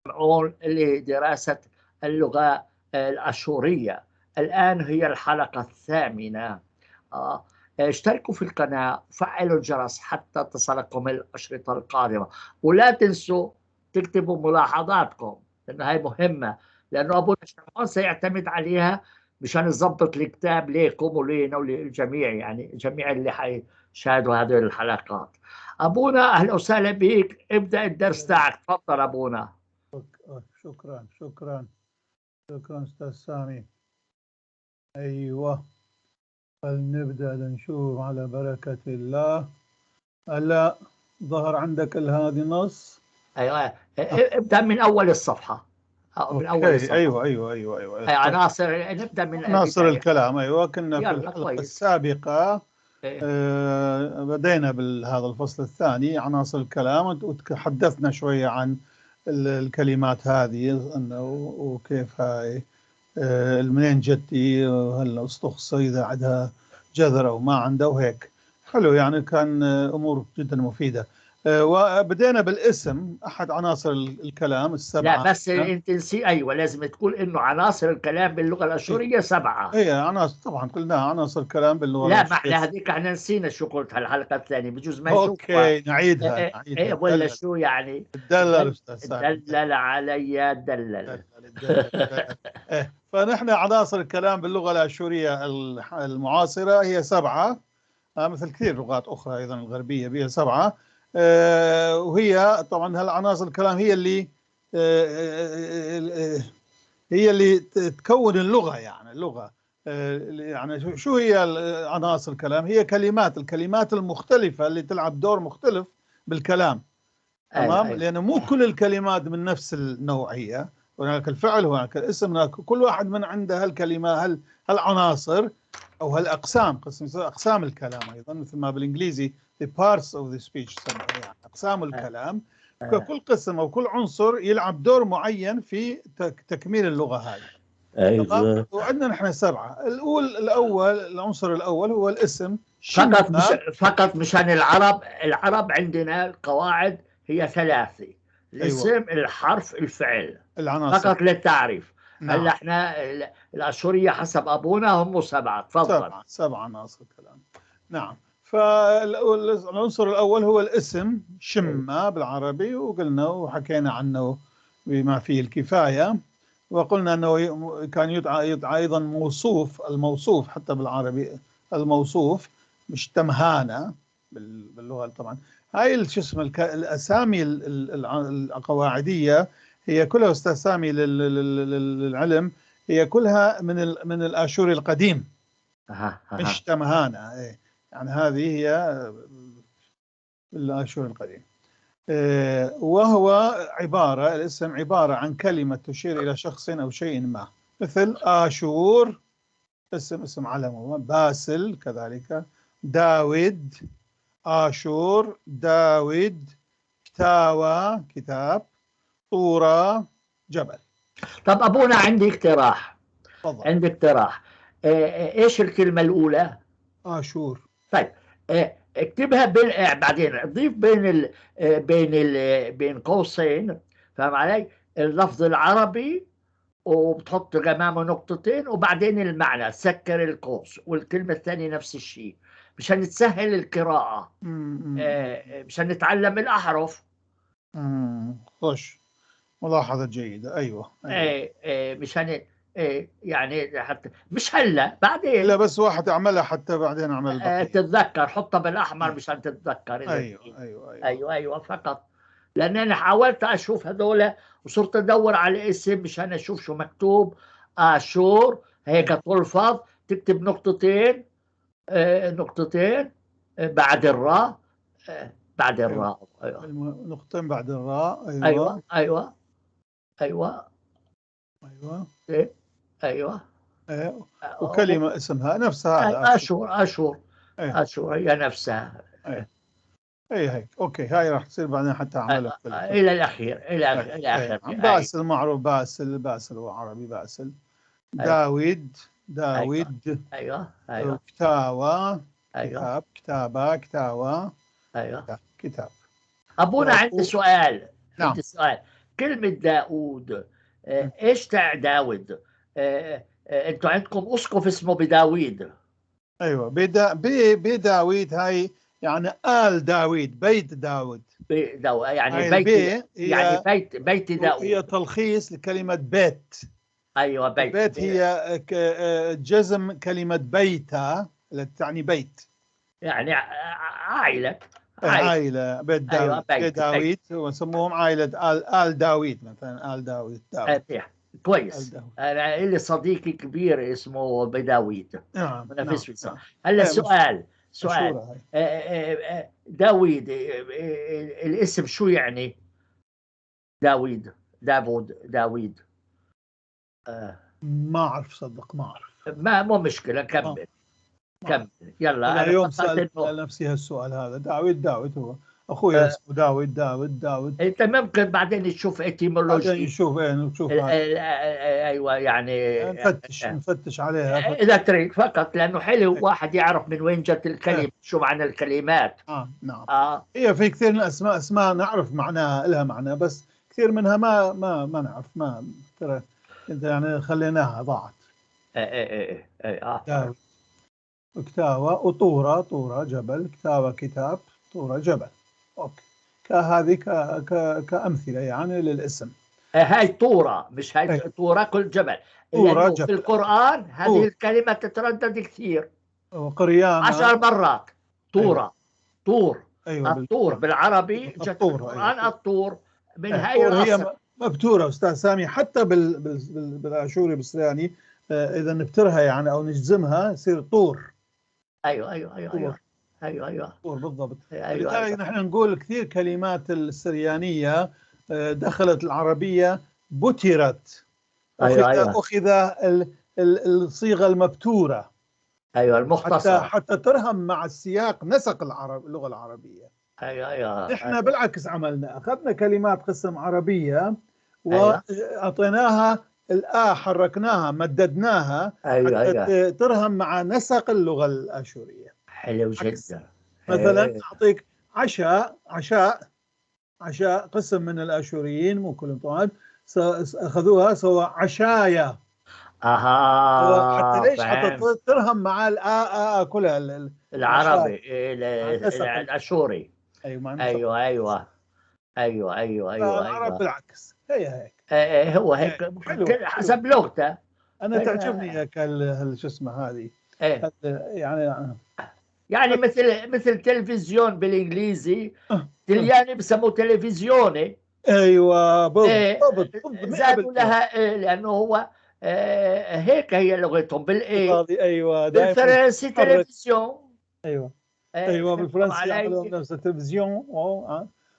شمعون لدراسة اللغة الأشورية. الآن هي الحلقة الثامنة. اشتركوا في القناة، فعلوا الجرس حتى تصلكم الأشرطة القادمة، ولا تنسوا تكتبوا ملاحظاتكم لأنه هاي مهمة، لأنه أبونا شمعون سيعتمد عليها مشان يظبط الكتاب ليكم ولينا وللجميع، يعني جميع اللي حيشاهدوا هذه الحلقات. أبونا أهلا وسهلا بك، ابدأ الدرس تاعك، تفضل أبونا. شكرا شكرا شكرا أستاذ سامي. أيوة، فلنبدأ لنشوف على بركة الله. هلا ظهر عندك هذه نص؟ أيوة، ابدأ من أول الصفحة. من أول الصفحة. أيوة أيوة أيوة أيوة. عناصر، نبدأ من عناصر الكلام. أيوة، كنا في الحلقة السابقة بدينا بهذا الفصل الثاني عناصر الكلام، وتحدثنا شوية عن الكلمات هذه انه وكيف هاي منين جتي، هل استخص اذا عندها جذر او ما عندها وهيك. حلو، يعني كان امور جدا مفيده. وبدينا بالاسم، احد عناصر الكلام السبعه. لا بس انت نسي، ايوه لازم تقول انه عناصر الكلام باللغه الاشوريه سبعه. اي عناصر، طبعا قلناها عناصر الكلام باللغه. لا ما احنا هذيك احنا نسينا شو قلت الحلقه الثانيه، بجوز ما نشوفها. okay نعيدها. نعيدها. إيه ولا شو يعني؟ تدلل استاذ سامي، دلل علي دلل. إيه، فنحن عناصر الكلام باللغه الاشوريه المعاصره هي سبعه، مثل كثير لغات اخرى ايضا الغربيه بها سبعه. وهي طبعا هالعناصر الكلام هي اللي تكون اللغه، يعني اللغه يعني شو هي عناصر الكلام؟ هي كلمات، الكلمات المختلفه اللي تلعب دور مختلف بالكلام. تمام؟ أيوة. لانه مو كل الكلمات من نفس النوعيه، هناك الفعل، هناك الاسم، هناك كل واحد من عنده هالكلمه، هالعناصر او هالاقسام، قسم اقسام الكلام ايضا، مثل ما بالانجليزي the parts of the speech، يعني اقسام الكلام. كل قسم او كل عنصر يلعب دور معين في تكميل اللغه هذه. ايوه، وعندنا نحن سبعه. الاول العنصر الاول هو الاسم. فقط مشان العرب عندنا القواعد هي ثلاثه: الاسم، أيوة. الحرف، الفعل. العناصر فقط للتعريف. نعم. هلا احنا الاشوريه حسب ابونا هم سبعه. تفضل. سبعه عناصر الكلام. نعم، فالعنصر الاول هو الاسم، شمة بالعربي، وقلنا وحكينا عنه بما فيه الكفايه، وقلنا انه كان يدعى ايضا موصوف، الموصوف حتى بالعربي الموصوف، مش تمهانه باللغه. طبعا هاي شو اسمه الاسامي القواعديه هي كلها استاذ سامي للعلم هي كلها من الاشوري القديم. مش تمهانه. إيه. يعني هذه هي الاشوري القديم. إيه، وهو عباره، الاسم عباره عن كلمه تشير الى شخص او شيء ما، مثل اشور اسم علم، باسل كذلك، داود، آشور، داود، كتاوى كتاب، طورة جبل. طب أبونا عندي اقتراح. تفضل. عندي اقتراح. ايش الكلمة الأولى؟ آشور. طيب اكتبها بعدين ضيف بين قوسين، فاهم علي؟ اللفظ العربي وبتحط امامه نقطتين وبعدين المعنى، سكر القوس، والكلمة الثانية نفس الشيء مشان تسهل القراءة، مشان نتعلم الأحرف. خوش ملاحظة جيدة. أيوة, أيوة. مشان يعني حتى مش هلا بعدين، لا بس واحد أعملها حتى بعدين أعمل البقية. تتذكر، حطها بالأحمر مشان تتذكر. أيوة أيوة أيوة أيوة أيوة فقط، لأن أنا حاولت أشوف هذول وصرت أدور على الاسم مشان أشوف شو مكتوب. آشور هيك تلفظ، تكتب نقطتين، نقطتين بعد الراء، بعد الراء. أيوة. نقطتين بعد الراء. أيوة أيوة أيوة أيوة أيوة إيه؟ أيوة. أيوة. وكلمة اسمها نفسها هذا آشور. آشور. أيوة. آشور هي نفسها. أيوة. اي هيك okay، هاي راح تصير بعدين حتى اعملها الى الاخير، الى الاخر. باسل معروف، باسل، باسل هو عربي، باسل. داود، داود. ايوه ايوه. كتاوى. ايوه. كتاب، كتابة، كتاوى. ايوه كتاب. ابونا عندي سؤال. نعم. عندي سؤال. كلمة داود، ايش تاع داود؟ انتوا عندكم اسقف اسمه بداويد. ايوه، بداويد هاي يعني آل داويد، بيت داود. يعني بيت، يعني بيت داود. هي تلخيص لكلمة بيت. ايوه، بيت. بيت هي جزم كلمة بيتا التي تعني بيت، يعني عائلة. عائلة بيت داويد. أيوة، بيت داويد وسموهم عائلة آل داويد مثلا، آل داويد. كويس. أنا لي صديقي كبير اسمه بداويد. نعم. نعم. نعم. هلا سؤال داويد الاسم شو يعني؟ داويد، داوود، داويد. ما أعرف، صدق ما أعرف. ما مو مشكلة، كمل. كمل يلا. أنا يوم سألت نفسي هالسؤال هذا، داويد داويد هو أخوي اسمه داويد داويد داويد. أنت ممكن بعدين تشوف etymology، بعدين نشوف نشوف. أيوة، يعني نفتش عليها إذا تريد، فقط لأنه حلو واحد يعرف من وين جت الكلمة، شو معنى الكلمات. نعم. هي في كثير من الأسماء أسماء نعرف معناها، لها معنى، بس كثير منها ما نعرف، ما ترى أنت يعني خليناها ضاعت. ايه. كتاوة وطورة، طورة جبل، كتاوة كتاب، طورة جبل. okay، هذه كأمثلة يعني للاسم. هاي طورة، مش هاي طورة كل جبل. طورة جبل. في القرآن هذه الكلمة تتردد كثير، وقريانة 10 مرات. طورة. أيوة. طور. أيوة، الطور بالعربي جت القرآن. أيوة. الطور من هاي الأصل. هي مبتورة أستاذ سامي، حتى بالآشوري بالسرياني إذا نبترها يعني أو نجزمها يصير طور. ايوه ايوه ايوه ايوه ايوه ايوه طور بالضبط. أيوة. لذلك أيوة. نحن نقول كثير كلمات السريانية دخلت العربية بترت. أيوة. أيوة. أخذ الصيغة المبتورة. ايوه، المختصرة، حتى ترهم مع السياق نسق اللغة العربية. ايوه ايوه. نحن بالعكس عملنا، أخذنا كلمات قسم عربية وأعطيناها الآ، حركناها، مددناها. أيوة. حتى أيوة. ترهم مع نسق اللغة الآشورية. حلو جدا. مثلا أعطيك عشاء، عشاء، عشاء قسم من الآشوريين، مو كلهم طبعا، أخذوها سوى عشايا. أها. حتى ليش؟ حتى ترهم مع الآ آ كلها العربي الآشوري. أيوة. أيوة أيوة أيوة أيوة أيوة. العرب بالعكس، هي هيك. هو هيك حسب لغته. انا تعجبني هيك شو اسمه هذه. يعني مثل تلفزيون بالانجليزي، تلياني بسموه تلفزيوني. ايوه بالضبط. زادوا لها لانه هو هيك هي لغتهم بالايه. ايوه، بالفرنسي تلفزيون. ايوه ايوه، بالفرنسي يعملوا نفس التلفزيون.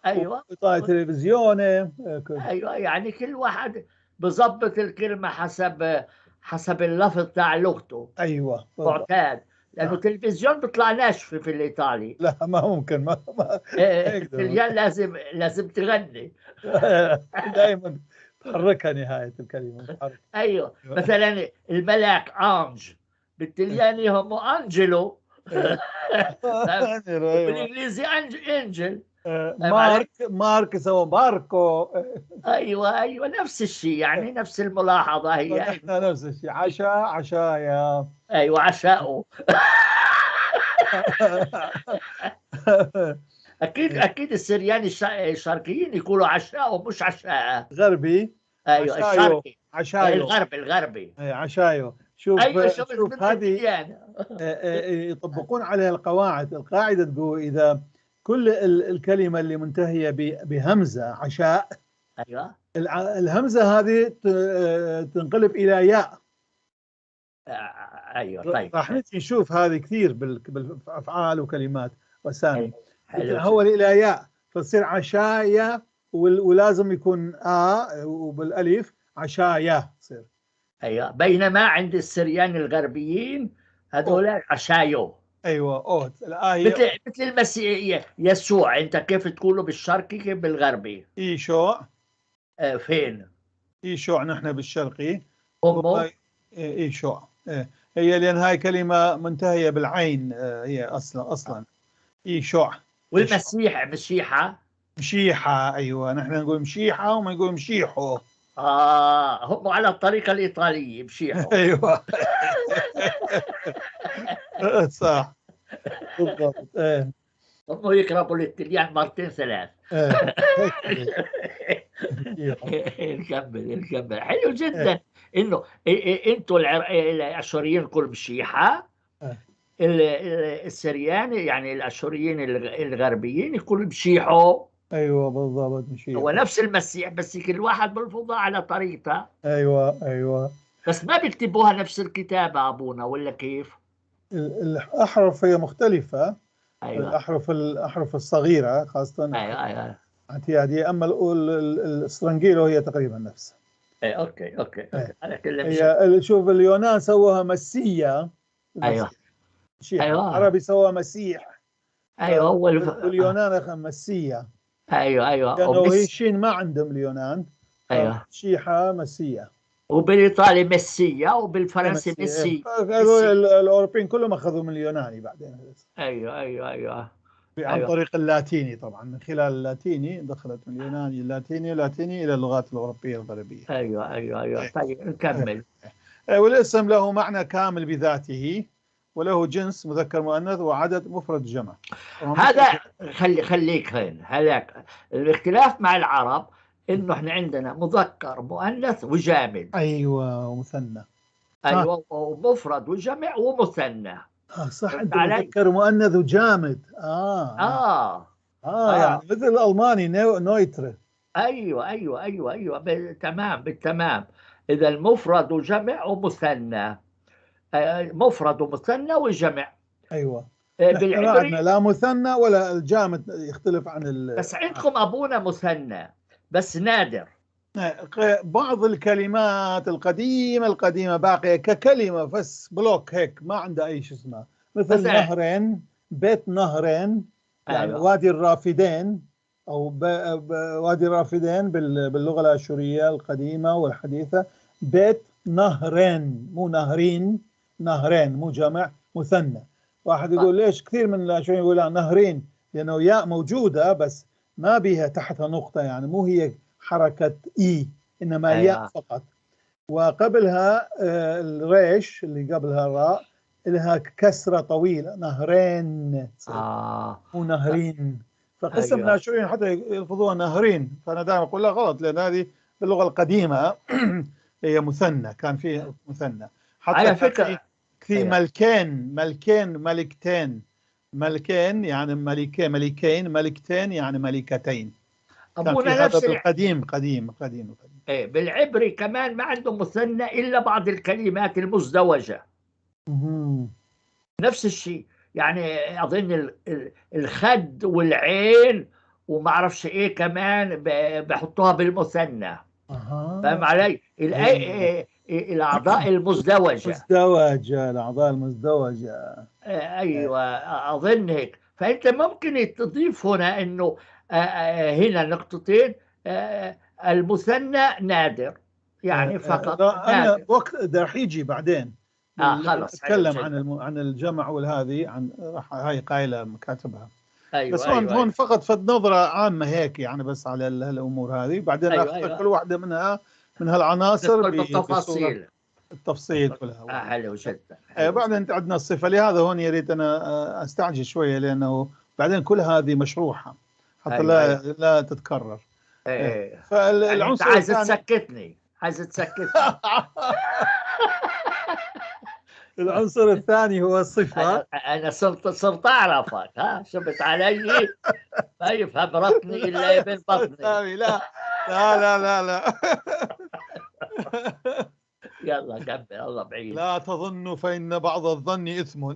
ايوه، تلفزيوني. ايوه، يعني كل واحد بظبط الكلمة حسب اللفظ تاع لغته. ايوه، معتاد، لانه التلفزيون بيطلع ناشفة في الايطالي. لا ما ممكن، ما التليان لازم تغني. دائما تحركها نهاية الكلمة. ايوه، مثلا الملاك ange بالتلياني هم angelo. بالانجليزي angel. مارك سوى ماركو. ايوه ايوه، نفس الشيء يعني، نفس الملاحظة هي. نفس الشيء. عشاء، عشايا. ايوه، عشاء. اكيد اكيد السريان الشرقيين يقولوا عشاء ومش عشاء. غربي. ايوه، الشرقي. عشايو. الغربي. اي عشايو. شوف. أيوة، شوف هذه يطبقون عليها القواعد. القاعدة تقول اذا كل الكلمة اللي منتهية بهمزة عشاء، أيوة، الهمزة هذه تنقلب إلى ياء. أيوة. طيب، راح نشوف هذه كثير بالأفعال وكلمات وأسامي. تتحول إلى ياء فتصير عشايا، ولازم يكون آ وبالألف عشايا تصير. أيوة، بينما عند السريان الغربيين هذول عشايو. ايوه، الآية مثل المسيح يسوع، انت كيف تقوله بالشرقي كيف بالغربي؟ ايشوع. فين؟ ايشوع نحن بالشرقي. امه ايشوع. هي لان هاي كلمة منتهية بالعين، هي اصلا ايشوع. والمسيح مسيحه. مشيحة، أيوة، نحن نقول مشيحة وما نقول مشيحو. هم على الطريقة الإيطالية مشيحو. أيوة. صح بالضبط. إيه. هم يقربوا للتليان مرتين ثلاث. إيه. نكمل. حلو جدا انه انتم الاشوريين كل مشيحه، السريان يعني الاشوريين الغربيين يقولوا مشيحو. ايوه بالضبط، مشيحو هو نفس المسيح، بس كل واحد بلفظها على طريقته. ايوه ايوه، بس ما بيكتبوها نفس الكتابة ابونا، ولا كيف؟ الاحرف هي مختلفة. ايوه، الاحرف الصغيرة خاصة. ايوه ايوه اعتياديه، اما الاسرنجيلو هي تقريبا نفسها. ايه okay okay okay. على كل هي شوف، اليونان سووها مسيا. ايوه ايوه، العربي سووها مسيح. ايوه، هو اليونان مسيا. ايوه ايوه، لانه هي شين ما عندهم اليونان. ايوه، شيحه مسيا، وبالايطالي مسيا، وبالفرنسي ميسي. الاوروبيين كلهم اخذوا من اليوناني بعدين. ايوه ايوه ايوه، عن أيوة. طريق اللاتيني طبعا، من خلال اللاتيني دخلت من اليوناني اللاتيني اللاتيني الى اللغات الاوروبية الغربية. ايوه ايوه ايوه. طيب نكمل. والاسم له معنى كامل بذاته، وله جنس مذكر مؤنث، وعدد مفرد جمع. هذا خليك هنا. هذاك الاختلاف مع العرب انه احنا عندنا مذكر مؤنث وجامد. ايوه، ومثنى. ايوه، ومفرد وجمع ومثنى. صح، انت مذكر مؤنث وجامد. يعني مثل الالماني neuter. ايوه ايوه ايوه ايوه، تمام بالتمام. اذا المفرد وجمع ومثنى، مفرد ومثنى وجمع. ايوه، بالعبري لا مثنى ولا الجامد يختلف عن بس عندكم ابونا مثنى بس نادر. بعض الكلمات القديمة القديمة باقية ككلمة بس block هيك، ما عندها أي شيء اسمه، مثل نهرين، بيت نهرين، يعني أيوة. وادي الرافدين، أو وادي الرافدين باللغة الآشورية القديمة والحديثة، بيت نهرين، مو نهرين، نهرين مو جمع، مثنى. واحد يقول ليش كثير من الآشوريين يقول نهرين، لأنه ياء موجودة بس ما بها تحتها نقطة، يعني مو هي حركة إي، إنما أيوة. ياء فقط، وقبلها الريش اللي قبلها الراء لها كسرة طويلة، نهرين ونهرين. فقسم أيوة. الآشوريين حتى يلفظوها نهرين، فأنا دائما أقول لا غلط، لأن هذه باللغة القديمة هي مثنى، كان فيه مثنى. حتى على فكرة في أيوة. ملكين، ملكين، ملكتين، ملكين يعني ملكين، ملكين، ملكتين يعني ملكتين. أبونا نفس القديم قديم قديم قديم. إيه، بالعبري كمان ما عندهم مثنى إلا بعض الكلمات المزدوجة. نفس الشيء، يعني أظن الخد والعين وما أعرفش إيه كمان بحطوها بالمثنى. فاهم علي؟ الأعضاء المزدوجة. مزدوجة، الأعضاء المزدوجة. أيوة أظن هيك. فأنت ممكن تضيف هنا إنه هنا نقطتين، المثنى نادر يعني فقط. أنا وقت راح يجي بعدين. خلص أتكلم عن الجمع والهذه، عن هاي قايلة كاتبها. أيوة. بس هون أيوة. هون فقط فد نظرة عامة هيك يعني، بس على الأمور هذه، بعدين أيوة. أخذ أيوة. كل واحدة منها من هالعناصر بالتفاصيل، التفصيل كلها. حلو جدا. بعدين انت عندنا الصفة، لهذا هون يا ريت انا استعجل شوية، لانه بعدين كل هذه مشروحه حتى أيوة. لا أيوة. لا تتكرر. أيوة. فالعنصر يعني عايز تسكتني، عايز تسكتني. العنصر الثاني هو الصفة. أنا صرت أعرفك، ها شفت علي؟ ما يفهم رطني إلا ابن بطني. لا لا لا لا لا. يلا كمل، الله بعيد. لا تظن فإن بعض الظن إثم.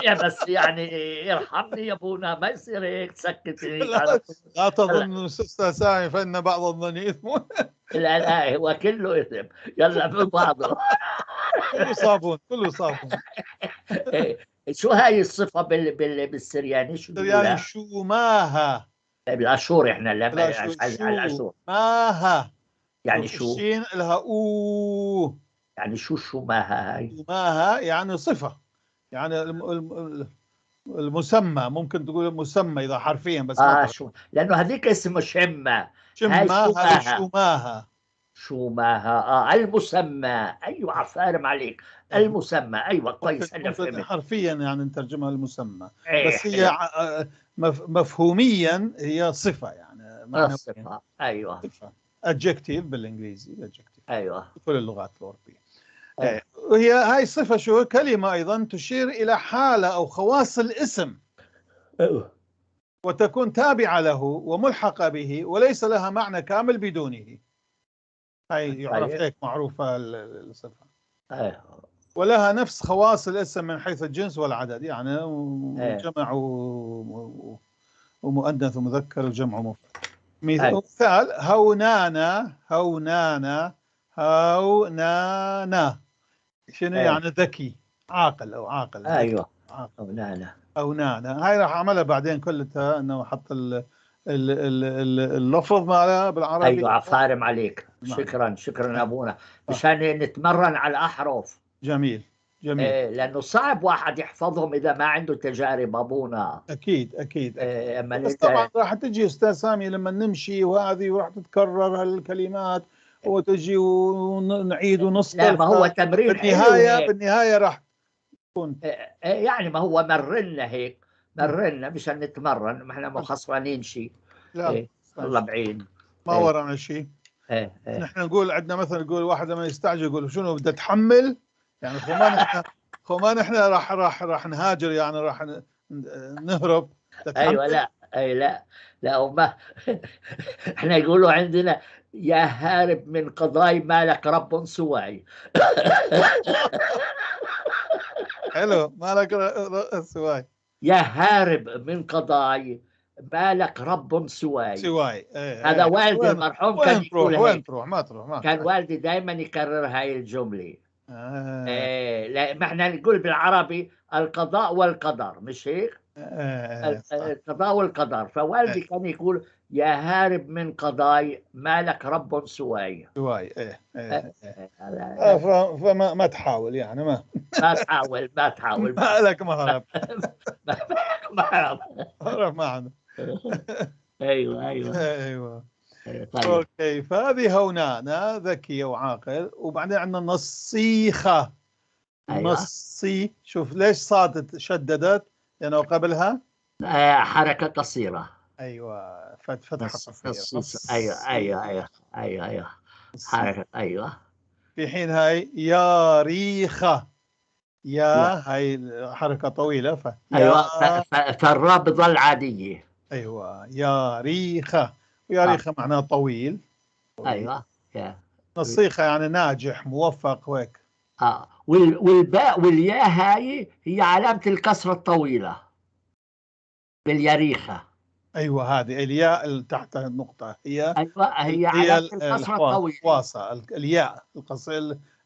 يا بس يعني ارحمني يا ابونا، ما يصير هيك تسكتني. لا تظن أستاذ سامي فإن بعض الظن إثم. لا لا، هو كله إثم، يلا ببعضه. كله صابون، كله صابون. شو هاي الصفة بالسرياني؟ شو بالسرياني شو ماها؟ بالأشور احنا، لا الأشور ماها يعني شو؟ الشين لها أو، يعني شو ماها هاي؟ ماها يعني صفة، يعني المسمى، ممكن تقول مسمى إذا حرفيا، بس ما شو، لأنه هذيك اسمه شمة، هاي شمة، هذه شماها. شماها. شماها، المسمى. أيوة، عفارم عليك، المسمى. أيوة، كويس، أنا ممكن فهمت. حرفيا يعني نترجمها المسمى، إيه، بس هي حلو. مفهوميا هي صفة، يعني معنوياً. صفة. أيوة. صفة. adjective بالإنجليزي، adjective. أيوة. كل اللغات الأوروبية. أيوة. إيه. وهي هاي صفة شو؟ كلمة أيضا تشير إلى حالة أو خواص الاسم. أيوة. وتكون تابعة له وملحقة به وليس لها معنى كامل بدونه. هاي يعرف طيب. هيك معروفة الصفة. أيوة. ولها نفس خواص الاسم من حيث الجنس والعدد، يعني أيوة. جمع ومؤنث ومذكر وجمع ومفرد. أيوة. مثال هونانا، هونانا، هونانا، شنو أيوة. يعني؟ ذكي، عاقل أو عاقل. أيوة. عاقل. هونانا. هونانا هاي راح أعملها بعدين كلتها، إنه أحط اللفظ مالها بالعربي. أيوة، عفارم عليك. نعم. شكرا، شكرا نعم. أبونا، مشان نتمرن على الأحرف. جميل، جميل. إيه، لأنه صعب واحد يحفظهم إذا ما عنده تجارب أبونا. أكيد، أكيد، أكيد. إيه، أما بس أنت طبعا راح تجي أستاذ سامي لما نمشي وهذه، وراح تتكرر هالكلمات وتجي ونعيد ونسقط. لا، ما هو تمرين حلو هيك. بالنهاية راح تكون. إيه، يعني ما هو مرنا هيك، مرنا مشان نتمرن، ما احنا مو خسرانين شيء. لا، إيه، الله بعين. ما إيه. ورانا شيء. إيه، إيه. نحن نقول عندنا مثلا، نقول واحد لما يستعجل يقول شنو بدها تحمل، يعني خو ما نحن راح نهاجر، يعني راح نهرب. تتحمل؟ أيوة، لا، أي لا، لا، وما احنا يقولوا عندنا يا هارب من قضاي ما لك رب سواي. حلو، ما لك سواي. يا هارب من قضاي ما لك رب سواي. سواي. إيه، هذا إيه. والدي المرحوم كان وين تروح؟ يقول وين هيك. تروح؟ ما تروح، ما كان تروح. والدي دائما يكرر هاي الجملة. إيه، لا، ما احنا نقول بالعربي القضاء والقدر، مش هيك؟ صح. القضاء والقدر. فوالدي كان يقول يا هارب من قضاي ما لك رب سواي. سواي. إيه، إيه، إيه. هذا فما ما تحاول يعني، ما. ما تحاول، ما تحاول. ما لك مهرب. ما لك مهرب. مهرب ما عندك. أيوة، أيوة. أيوة. أيوة، طيب. أوكي، فهذه هونانا ذكية وعاقل. وبعدين عندنا نصيخة. أيوة. نصي، شوف ليش صادت شددت؟ لأنه قبلها حركة قصيرة. أيوة، فتحة قصيرة. نص. أيوة، أيوة، أيوة، أيوة، أيوة. نص. حركة، أيوة. في حين هاي يا ريخة، يا هاي حركة طويلة، أيوة، يا فالراء بتظل عادية. أيوة، يا ريخة، ويا ريخة معناه طويل. طويل. أيوة، يا. نصيخة يعني ناجح، موفق، وهيك. والباء والياء هاي هي علامة الكسرة الطويلة باليريخة. أيوة، هذه الياء اللي تحت النقطة هي أيوة، هي هي علامة الكسرة الطويلة. الخواصة، الياء القص-،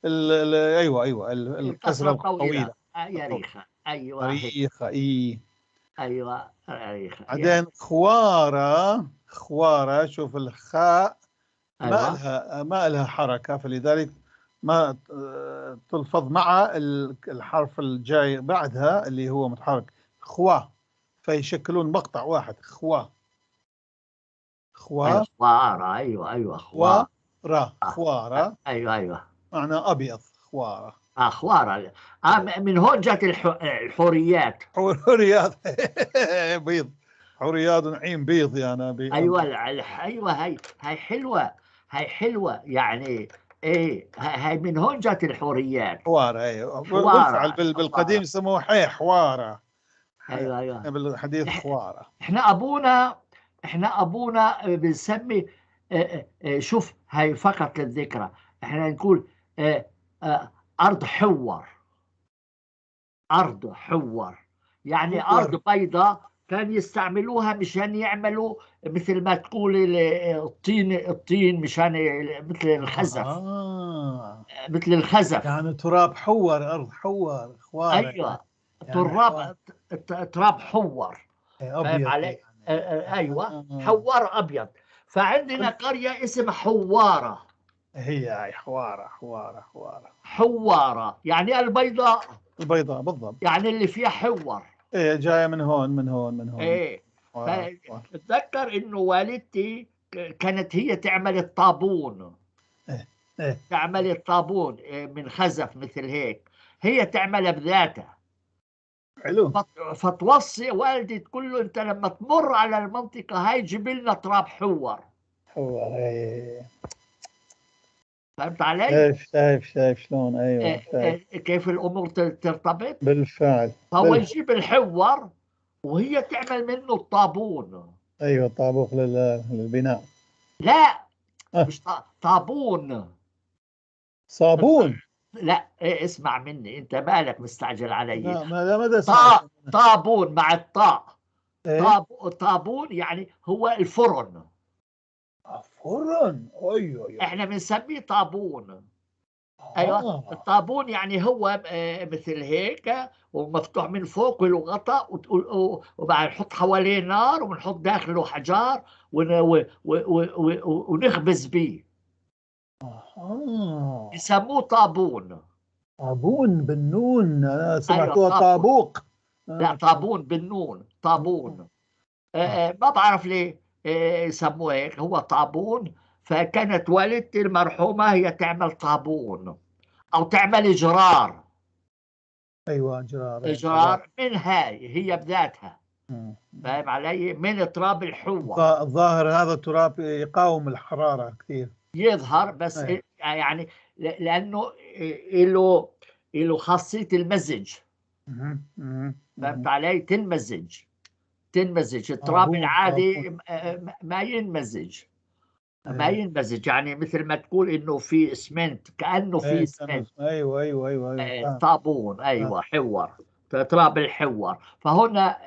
أيوة، أيوة، الكسرة الكسرة الطويلة. الطويلة. يريخة. أيوة، هي. يريخة، إي. أيوة، يريخة. بعدين خوارة، خوارة، شوف الخاء أيوة. ما لها حركة، فلذلك ما تلفظ مع الحرف الجاي بعدها اللي هو متحرك، خوا، فيشكلون مقطع واحد، خوا. خوا. أيوة، خوارة. أيوة، أيوة، خوا. خوارة، خوارة. أيوة، أيوة. معنى أبيض، خوارة. خوارة. من هون جت الحوريات. حوريات. بيض. حوريات ونعيم بيض يعني، بيض. أيوة، أيوة، هاي حلوة، هاي حلوة يعني. إيه، هاي من هون جت الحوريات. حوارة، أيوة. حوارة، بالفعل، بالقديم حوارة. يسموه حي حوارة. أيوة، أيوة. إحنا بالحديث خوارة. إحنا أبونا بنسمي، شوف هاي فقط للذكرى، إحنا نقول، أرض حور. أرض حور يعني حور. أرض بيضاء كان يستعملوها مشان يعملوا مثل ما تقول الطين مشان مثل الخزف. مثل الخزف. يعني تراب حور، أرض حور، خوارة. أيوة. يعني حور. تراب حور. إيه، فاهم أبيض علي؟ يعني. أيوة. حور أبيض. فعندنا قرية اسمها حوارة. هي هاي حوارة، حوارة، حوارة. حوارة يعني البيضاء. البيضاء بالضبط. يعني اللي فيها حور. ايه جاية من هون من هون من هون. ايه. واضح. اتذكر انه والدتي كانت هي تعمل الطابون. إيه. إيه. تعمل الطابون من خزف مثل هيك، هي تعملها بذاتها. حلو. فتوصي والدي تقول له انت لما تمر على المنطقة هاي جيب لنا تراب حور. حور، ايه. فهمت علي؟ شايف شايف شايف شلون. ايوه إيه، شايف. إيه، كيف الامور ترتبط؟ بالفعل. فهو بالفعل. يجيب الحور وهي تعمل منه الطابون. ايوه طابوق للبناء. لا آه. مش طابون، صابون. لا إيه، اسمع مني، انت مالك مستعجل علي. لا ما لا ما اسمع. طابون مع الطاء. إيه؟ طابون يعني هو الفرن. فرن. ايوه ايوه. احنا بنسميه طابون. ايوه. الطابون يعني هو مثل هيك ومفتوح من فوق وله غطاء، وبعد نحط حواليه نار ونحط داخله حجار ونخبز به. يسموه طابون. طابون بالنون. انا سمعتوها أيوة، طابوق. لا طابون بالنون، طابون. ما بعرف ليه يسموه هيك، هو طابون. فكانت والدتي المرحومة هي تعمل طابون أو تعمل جرار. ايوه جرار. جرار من هاي هي بذاتها. فاهم علي؟ من تراب الحوة. الظاهر هذا التراب يقاوم الحرارة كثير. يظهر بس. أيوة. يعني لأنه له خاصية المزج. فهمت علي؟ تنمزج التراب العادي ما ينمزج. ما ينمزج، يعني مثل ما تقول انه في اسمنت، كانه في اسمنت. ايوه ايوه ايوه, أيوة. طابون. ايوه حور، تراب الحور. فهنا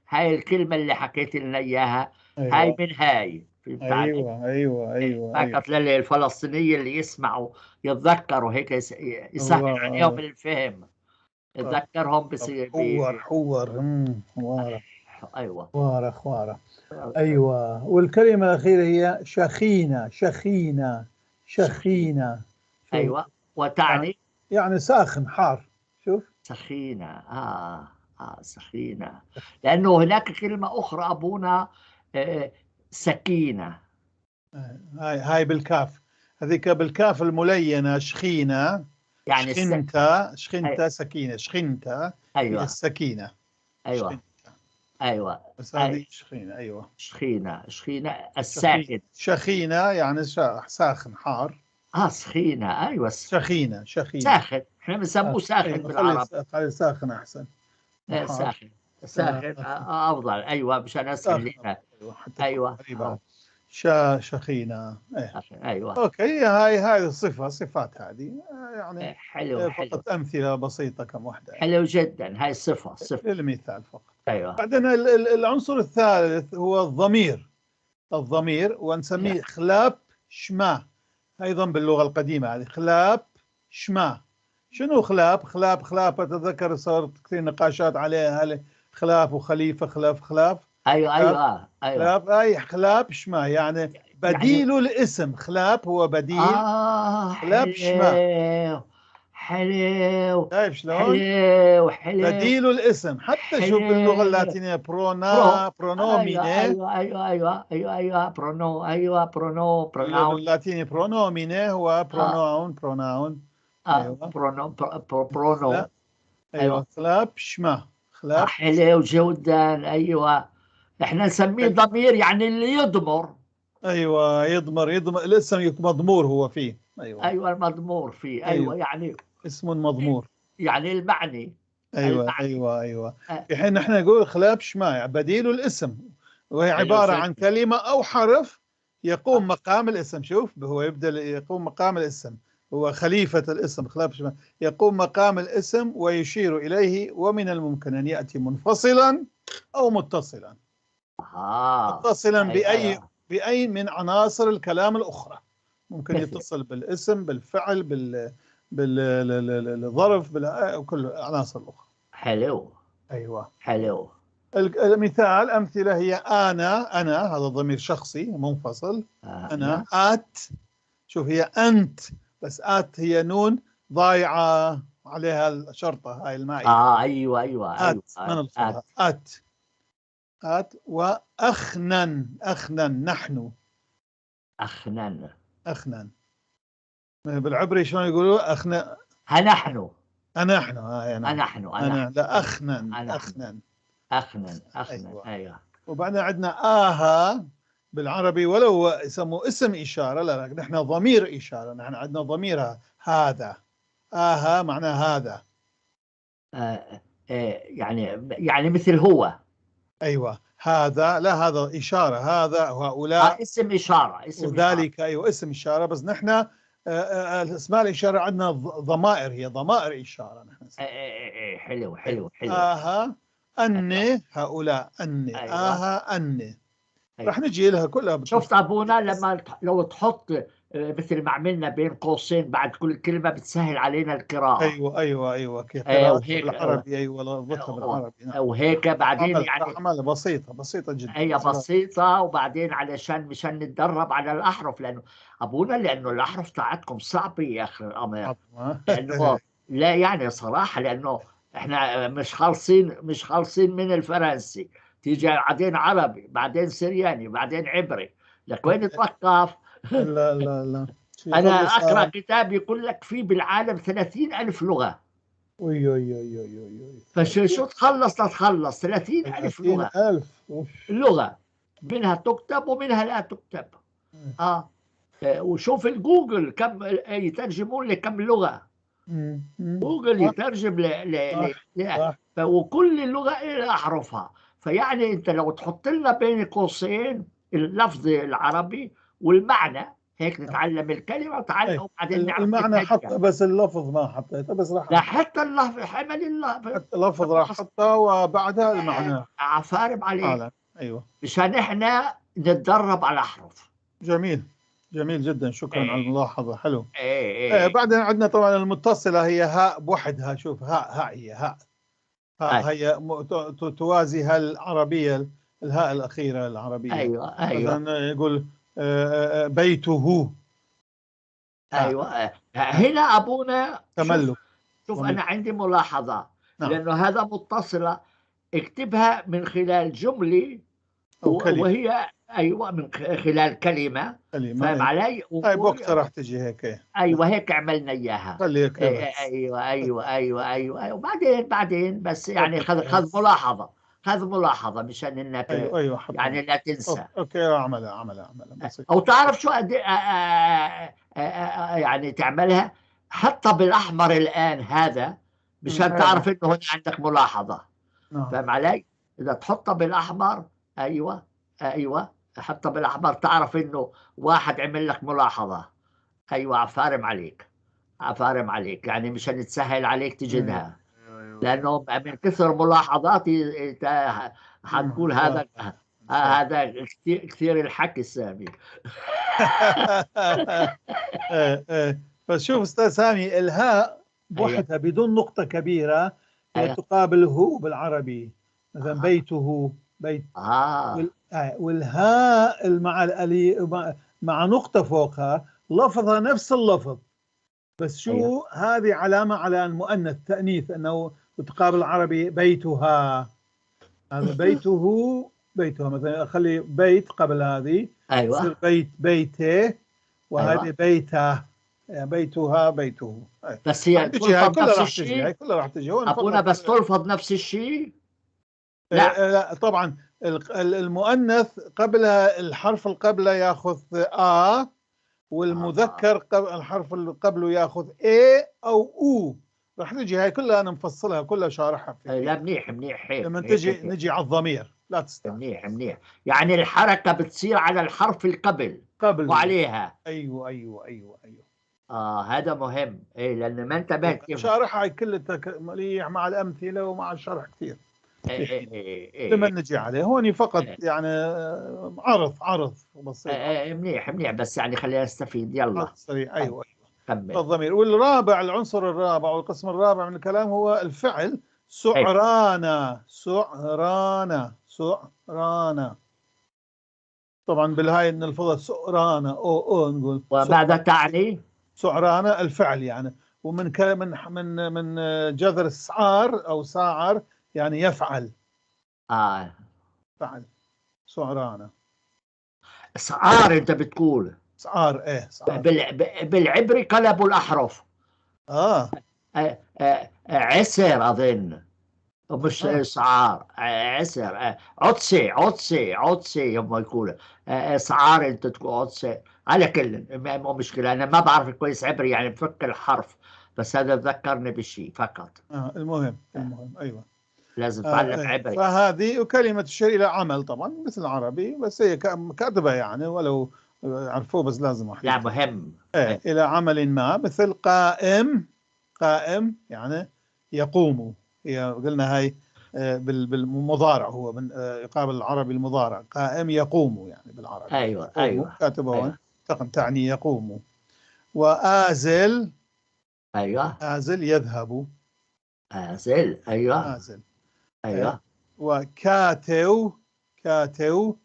هاي الكلمة اللي حكيت لنا اياها. أيوة. هاي من هاي. ايوه ايوه ايوه. فقط للفلسطينيه اللي يسمعوا يتذكروا هيك، يسهل عليهم الفهم. تذكرهم بصير حور حور. حواره. ايوه خواره خواره. ايوه. والكلمة الاخيرة هي شخينه. شخينه شخينه. ايوه. وتعني يعني ساخن حار. شوف سخينه. سخينه، لانه هناك كلمة اخرى ابونا سكينة. هاي بالكاف، هذيك بالكاف الملينه شخينه، يعني شخنتا. شخنتا سكينة. شخنتا. ايوه السكينة. ايوه شخنتا. ايوه. بس هذه شخينه. ايوه شخينه. شخينه الساكن. شخينه يعني ساخن حار. سخينه. ايوه شخينه. شخينه ساخن، احنا بنسموه ساخن بالعرب. خلي ساخن احسن. ساخن ساخن افضل. ايوه مشان اسهل لنا. ايوه شخينه. إيه. ايوه okay. هاي الصفة، صفات هذه يعني. حلو. فقط حلو. امثلة بسيطة كم واحدة. حلو جدا. هاي الصفة، صفة للمثال فقط. ايوه. بعدين العنصر الثالث هو الضمير. الضمير ونسميه خلاب شما ايضا باللغة القديمة هذه خلاب شما. شنو خلاب؟ خلاب خلاب اتذكر صارت كثير نقاشات عليها، هل خلاف وخليفة خلاف خلاف. ايوه ايوه ايوه. خلاف، اي خلاب شما يعني بديل يعني الاسم. خلاب هو بديل. خلاب شما. حلو. شايف شلون؟ حلو حلو. بديل الاسم. حتى شوف باللغة اللاتينية prona pronomine. ايوه ايوه ايوه ايوه ايوه prono. ايوه prono pronoun. باللاتيني pronomine هو pronoun. pronoun. ايوه prono prono. ايوه خلاب شما. خلاب. حلو جدا. ايوه احنا نسميه ضمير، يعني اللي يضمر. ايوه يضمر، يضمر الاسم مضمور هو فيه. ايوه ايوه المضمور فيه. ايوه, أيوة. يعني اسم مضمور يعني المعني. ايوه المعني. ايوه ايوه. في حين نحن نقول خلاب شما بديل الاسم، وهي عبارة عن كلمة او حرف يقوم مقام الاسم. شوف هو يبدل يقوم مقام الاسم، هو خليفة الاسم. خلاب شما يقوم مقام الاسم ويشير اليه، ومن الممكن ان ياتي منفصلا او متصلا. متصلا باي من عناصر الكلام الاخرى. ممكن يتصل بالاسم، بالفعل، بالظرف، بكل العناصر الاخرى. حلو. ايوه حلو. المثال، امثلة هي انا. انا هذا ضمير شخصي منفصل. انا ات. شوف هي انت، بس ات هي نون ضايعة. عليها الشرطة هاي المائية. ايوه ايوه ايوه. ات ما نلفظها ات ات. واخنن، اخنن نحن. اخنن. اخنن بالعبري شلون يقولوا؟ اخن هنحن. نحن. هاي نعم. نحن. أنا لا أخنن. أنا. أخنن. اخنن اخنن. أيوة. ايوه. وبعدين عندنا آها بالعربي، ولو يسموه اسم إشارة، لا لا، نحن ضمير إشارة، نحن عندنا ضميرها هذا. آها معناه هذا. يعني مثل هو. أيوة هذا، لا هذا إشارة، هذا وهؤلاء. اسم إشارة، اسم إشارة. وذلك، أيوة اسم إشارة. بس نحن أسماء الإشارة عندنا ضمائر، هي ضمائر إشارة نحن. حلو حلو حلو. آها أني، هؤلاء أني. أيوة. آها أني. أيوة. رح نجي لها كلها. شفت أبونا لما لو تحط مثل ما عملنا بين قوسين بعد كل كلمة بتسهل علينا القراءة. ايوه ايوه ايوه، كيف أيوة، قراءتها وهيك، بالعربي. ايوه لفظتها بالعربي، نعم. وهيك بعدين عمل يعني عمل بسيطة بسيطة جدا. هي بسيطة. وبعدين علشان مشان نتدرب على الأحرف، لأنه أبونا لأنه الأحرف تاعتكم صعبة يا أخي الأمر. لأنه لا يعني صراحة، لأنه إحنا مش خالصين من الفرنسي، تيجي بعدين عربي، بعدين سرياني، بعدين عبري، لك وين نتوقف؟ لا لا لا. أنا أقرأ كتاب يقول لك في بالعالم 30,000 لغة. أوي أوي أوي أوي أوي. فشو شو تخلص تتخلص 30,000 لغة. 30,000. أوف. لغة منها تكتب ومنها لا تكتب. وشوف الجوجل كم يترجمون لكم لغة. جوجل يترجم وكل لغة إلى أحرفها. فيعني أنت لو تحط لنا بين قوسين اللفظ العربي والمعنى، هيك نتعلم الكلمة وتعلم، وبعدين نعرف المعنى. نتهجى. حط بس اللفظ ما حطيته، بس راح لا حتى اللفظ، حمل اللفظ. حتى اللفظ راح حطه وبعدها المعنى. عفارب عليك. فعلا. ايوه. مشان احنا نتدرب على الاحرف. جميل جميل جدا، شكرا على الملاحظة، حلو. ايه ايه. بعدين عندنا طبعا المتصلة هي هاء بوحدها. شوف هاء، هاء هي هاء، هاء هي توازي العربية، الهاء الأخيرة العربية. ايوه ايوه. مثلا يقول بيته. ايوه. هنا ابونا تملك. شوف انا عندي ملاحظة. نعم. لانه هذا متصلة اكتبها من خلال جملة أو كلمة. وهي ايوه من خلال كلمة. كلمة. فاهم علي؟ هاي بوقتها راح تجي هيك. إيه. ايوه هيك عملنا اياها. خلي يكتبها. ايوه ايوه ايوه ايوه ايوه. وبعدين بس يعني خذ ملاحظة، خذ ملاحظة مشان انك ايوه ايوه حطها. يعني لا تنسى. okay اعملها اعملها اعملها بسيط. او تعرف شو يعني تعملها حطها بالاحمر الان هذا مشان تعرف انه هنا عندك ملاحظة. نعم. فاهم علي؟ اذا تحطها بالاحمر، ايوه ايوه حطها بالاحمر تعرف انه واحد عمل لك ملاحظة. ايوه عفارم عليك، عفارم عليك، يعني مشان تسهل عليك تجدها. لانه من كثر ملاحظاتي حتقول هذا هذا كثير كثير الحكي سامي. بس شوف استاذ سامي، الهاء بوحدها بدون نقطة كبيرة هي تقابل هو بالعربي، مثلا بيته، بيت. والهاء مع مع نقطة فوقها لفظها نفس اللفظ، بس شو هذه علامة على المؤنث، تأنيث، أنه تقابل العربي بيتها، هذا بيته، بيتها. مثلا أخلي بيت قبل هذه، أيوة، يصير بيت بيته، وهذه أيوة. بيته، يعني بيتها بيته. أيوة. بس هي تلفظ نفس الشيء، هاي كلها راح تجي هون. أبونا بس تلفظ نفس الشيء؟ لا لا طبعا المؤنث قبلها الحرف اللي قبله ياخذ آ، والمذكر قبل الحرف اللي قبله ياخذ A أو أو. راح نجي هاي كلها أنا مفصلها كلها شارحها. لا منيح منيح هيك. لما تجي نجي على الضمير لا تستعجل. منيح منيح، يعني الحركة بتصير على الحرف اللي قبل وعليها. أيوه أيوه أيوه أيوه. هذا مهم، إيه لأن ما انتبهت كيف شارحها كلها مليح مع الأمثلة ومع الشرح كثير. إيه إيه إيه. لما نجي عليه هون فقط يعني عرض بسيط. إيه منيح منيح، بس يعني خلينا نستفيد. يلا عرض سريع. أيوه كمل. الضمير. والرابع، العنصر الرابع والقسم الرابع من الكلام هو الفعل. سعرانة سعرانة سعرانة. طبعا بالهاي نلفظها سعرانة أو أو نقول. وماذا تعني؟ سعرانة الفعل يعني. ومن من من من جذر سعار او ساعر، يعني يفعل. فعل سعرانة. سعار انت بتقول. سعار، ايه سعار. بالعبري قلبوا الاحرف. عسر اظن، مش سعار، عسر، عطسي عطسي عطسي هم يقولوا سعار، انت تقول عطسي. على كل مو مشكلة، انا ما بعرف كويس عبري، يعني بفك الحرف، بس هذا ذكرني بشيء فقط. المهم المهم ايوه لازم تعلم عبري. فهذه وكلمة تشير إلى عمل طبعا مثل العربي، بس هي كاتبة يعني ولو عرفوه، بس لازم أحكي. لا مهم. إلى عمل ما، مثل قائم، قائم يعني يقوم. هي قلنا هاي بالمضارع، هو من يقابل العربي المضارع، قائم يقوم يعني بالعربي. ايوه ايوه كاتبه أيوة. تعني يقوم. وآزل، ايوه آزل يذهب. آزل، ايوه آزل، ايوه. وكاتو، كاتو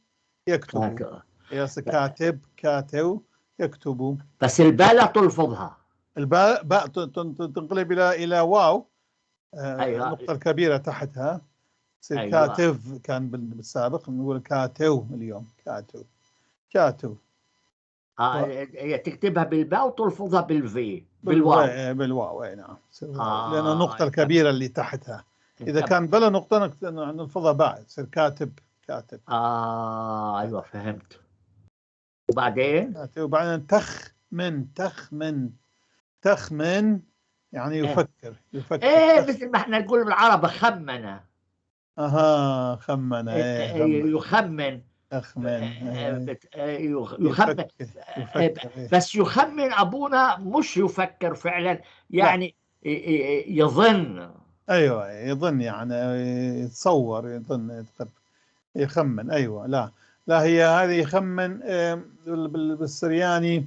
يكتب. كاتب، كاتو يكتب. بس الباء لا تلفظها. الباء باء تنقلب الى واو. أيوة. النقطة الكبيرة تحتها تصير. أيوة. كاتب كان بالسابق، نقول كاتو اليوم، كاتو كاتو. هي تكتبها بالباء وتلفظها بالفي، بالواو. بالواو، اي نعم. لأن النقطة الكبيرة اللي تحتها، إذا كان بلا نقطة نلفظها باء، تصير كاتب كاتب. ايوه فهمت. وبعدين؟ وبعدين تخمن، تخمن، تخمن يعني يفكر، يفكر. ايه مثل ما احنا نقول بالعربي خمنة. اها خمنة. ايه يخمن. يخمن، يخمن. بس يخمن ابونا مش يفكر فعلا، يعني يظن. ايوه يظن، يعني يتصور، يظن، يخمن. ايوه لا لا، هي هذه يخمن بالسرياني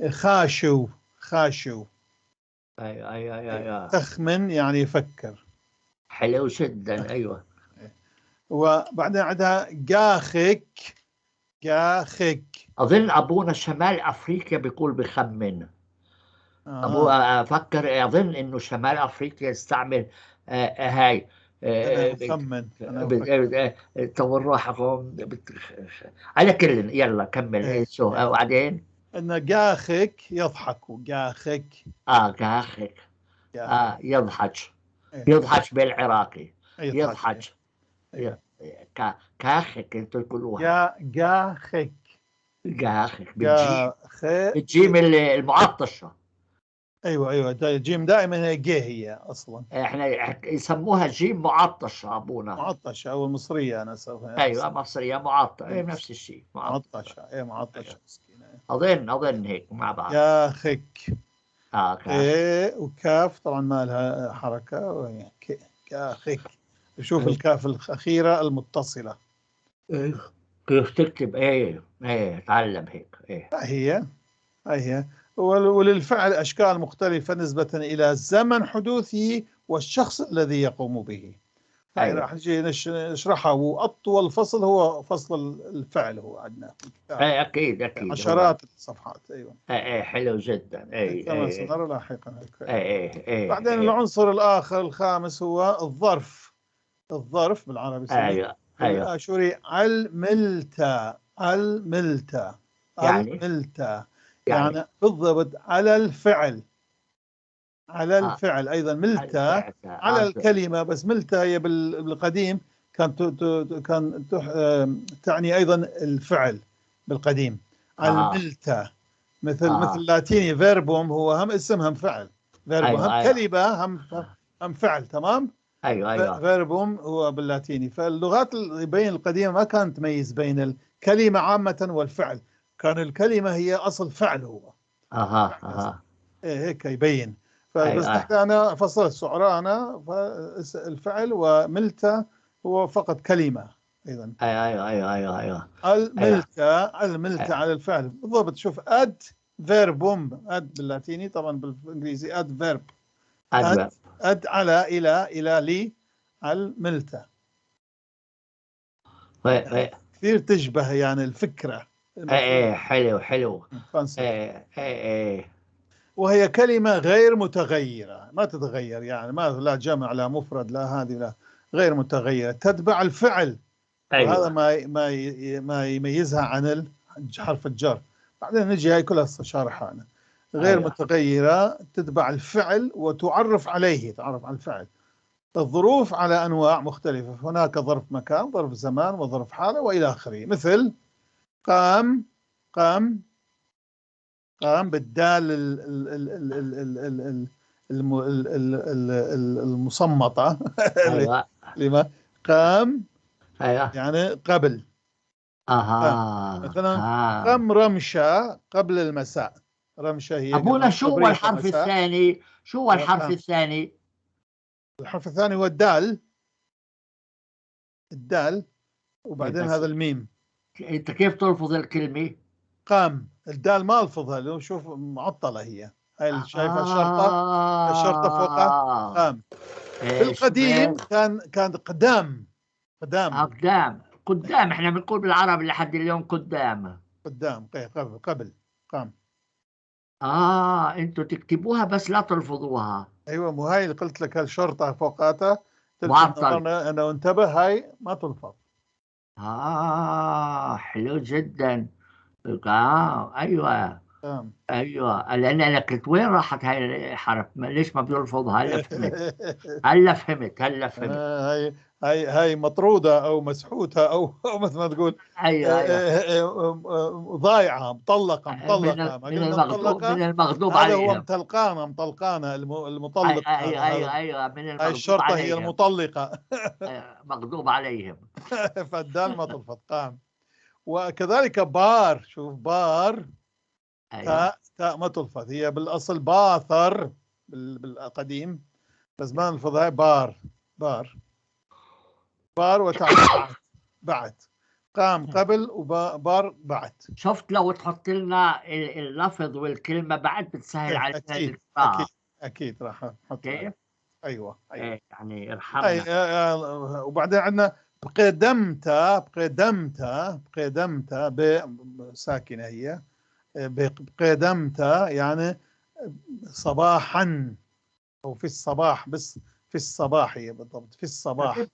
خاشو، خاشو. ايوه ايوه ايوه. تخمن يعني يفكر. حلو جدا. ايوه. وبعدين عندها جاخك، جاخك. اظن ابونا شمال افريقيا بيقول بخمن. ابو افكر، اظن انه شمال افريقيا يستعمل هاي. خمن. طور روحكم على كل. يلا كمل. شو وبعدين؟ ان جاخك يضحك. جاخك. جاخك. يضحك. يضحك بالعراقي. يضحك. كاخك انتوا تقولوها. يا جاخك. جاخك بالجيم. بالجيم المعطشه. ايوه ايوه، جيم دائما هي جي هي اصلا. احنا يسموها جيم معطشه ابونا. معطشه او المصرية انا اسويها. ايوه مصرية معطشه، ايه نفس الشيء. معطشه، ايه معطشه. أيوة. اظن هيك مع بعض. ياخك. ايه وكاف طبعا ما لها حركة. كاخك. شوف الكاف الاخيرة المتصلة. ايه كيف تكتب؟ ايه ايه تعلم هيك. ايه هي هي. وللفعل أشكال مختلفة نسبة إلى زمن حدوثه والشخص الذي يقوم به. أيوة. راح نجي نشرحها، وأطول فصل هو فصل الفعل هو عندنا. أي أكيد أكيد. عشرات الصفحات. أيوة. أي حلو جدا. أي كما سنرى لاحقا. أي أي. بعدين العنصر الآخر الخامس هو الظرف. الظرف بالعربي. أيوة أيوة. الآشوري الملتا، الملتا، الملتا. يعني بالضبط على الفعل. على الفعل ايضا ملتا، على الكلمة، بس ملتا هي بالقديم كانت كان تعني ايضا الفعل بالقديم. الملتا مثل مثل اللاتيني verbum، هو هم اسم هم فعل. verbum. أيوة. هم أيوة. كلمة هم فعل. تمام. ايوه ايوه. verbum هو باللاتيني. فاللغات بين القديمة ما كانت تميز بين الكلمة عامة والفعل، كان الكلمة هي أصل فعل هو. أها أها. إيه هيك يبين. فبس. أيوة. أنا فصلت سعرانة الفعل، وملتا هو فقط كلمة أيضا. أيوة أيوة أيوة أيوة. الملتا، الملتا على الفعل بالضبط. شوف ad verbum، ad باللاتيني طبعا، بالإنجليزي ad verb. ad, ad على، إلى، إلى، لي، الملتا. كثير تشبه يعني الفكرة. ايه حلو حلو. ايه ايه ايه. وهي كلمة غير متغيرة، ما تتغير، يعني ما لا جمع لا مفرد لا هذه لا، غير متغيرة، تتبع الفعل. وهذا ما يميزها عن حرف الجر. بعدين نجي هاي كلها شارحها أنا. غير متغيرة، تتبع الفعل وتعرف عليه، تعرف على الفعل. الظروف على أنواع مختلفة، هناك ظرف مكان، ظرف زمان، وظرف حالة، وإلى آخره. مثل قام، قام، قام بالدال المصمطة. لما قام يعني قبل. مثلا قام رمشة قبل المساء. رمشة هي أبونا. شو هو الحرف الثاني؟ شو هو الحرف الثاني؟ الحرف الثاني هو الدال، الدال، وبعدين هذا الميم. انت كيف تلفظ الكلمة؟ قام، الدال ما الفظها، لو شوف معطلة هي، هاي اللي شايفها الشرطة، الشرطة فوقها قام. في القديم كان قدام، قدام. قدام، قدام، احنا بنقول بالعربي لحد اليوم قدام. قدام، قبل، قبل، قام. انتوا تكتبوها بس لا تلفظوها. ايوه، مو هاي اللي قلت لك الشرطة فوقاتها معطل. انا انتبه، هاي ما تلفظ. حلو جدا. ايوه. ايوه، لان انا قلت وين راحت هاي الحرف؟ ليش ما بيلفظها؟ هلا فهمت. هلا فهمت، هلا فهمت. هاي مطروده او مسحوته او مثل ما تقول. ايوه. ضايعه، مطلقه، مطلقه. ما قلنا مطلقة؟ من المغضوب هذا هو عليهم. مطلقانه، مطلقانه، المطلق. ايوه ايوه، من هاي المغضوب الشرطه هي عليهم. المطلقه. أيوة، مغضوب عليهم. فالدال ما تلفظ، قام. وكذلك بار، شوف بار. تاء، تاء ما تلفظ، هي بالاصل باثر بالقديم، بس ما نلفظها. بار، بار، بار، وتعد بعد، قام قبل وبار بعد. شفت لو تحط لنا اللفظ والكلمة بعد بتسهل علينا القراءة. أكيد، أكيد راح نحط. كيف؟ أيوة، أيوة. إيه، يعني ارحمنا. وبعدين عندنا بقدمت، بقدمت، بقدمت، ساكنة هي، بقدمت يعني صباحا أو في الصباح، بس في الصباح هي بالضبط، في الصباح. قدمت.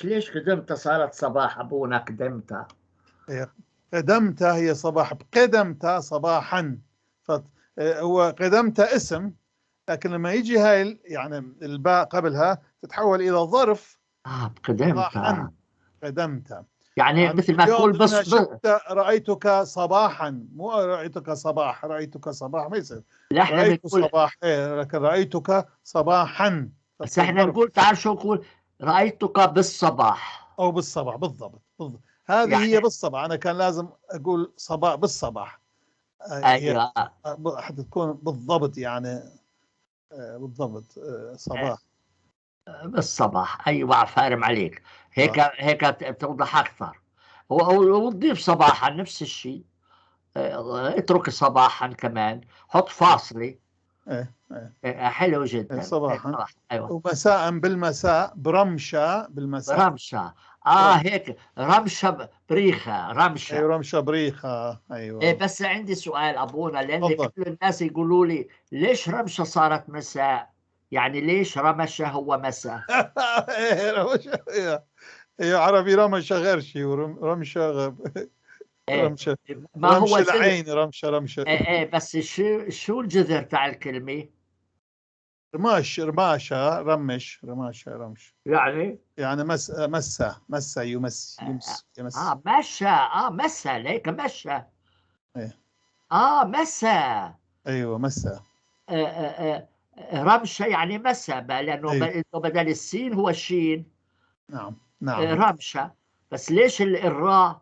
ليش قدمت صارت صباح أبونا؟ قدمت. إيه، قدمت هي صباح، قدمت صباحا. هو قدمت اسم، لكن لما يجي هاي يعني الباء قبلها تتحول إلى ظرف. قدمت. صباحا. قدمت. يعني مثل ما اليوم تقول بس أنا شفت رأيتك صباحا، مو رأيتك صباح، رأيتك صباح ما يصير. لا، إحنا رأيت بنقول صباح، إيه، لكن رأيتك صباحا. بس إحنا ظرف. نقول، تعال شو نقول، رأيتك بالصباح. أو بالصباح، بالضبط، بالضبط. هذه هي بالصباح، أنا كان لازم أقول صباح بالصباح. هي حتى تكون بالضبط، بالضبط، صباح. بالصباح. أيوة، فارم عليك. هيك بتوضح أكثر. وتضيف صباحا نفس الشيء. اترك صباحا كمان، حط فاصلة. إيه، إيه. حلو جدا. إيه، صباحا. إيه، صباح. أيوة. ومساء بالمساء، برمشة بالمساء. برمشة. برمشة. هيك رمشة بريخة، رمشة. أيوة، رمشة بريخة. أيوة. إيه، بس عندي سؤال أبونا، لأن تفضل. كل الناس يقولوا لي ليش رمشة صارت مساء؟ يعني ليش رمشة هو مساء؟ إيه، رمشة، إيه. إيه، عربي رمشة غير شيء، رمشة إيه، رمشة. ما هو رمشة جذر. العين، رمشة، رمشة. إيه، إيه، بس شو الجذر تاع الكلمة؟ رماش، رماشة، رمش، رماشة، رمش. يعني؟ يعني مسا، مسا، يمس، يمس، يمس. مشى، مسا، ليك مشى. إيه. مسا. أيوة، مسا. رمشة يعني مسا، لأنه أيوة. بدل السين هو الشين. نعم، نعم. رمشة. بس ليش الراء؟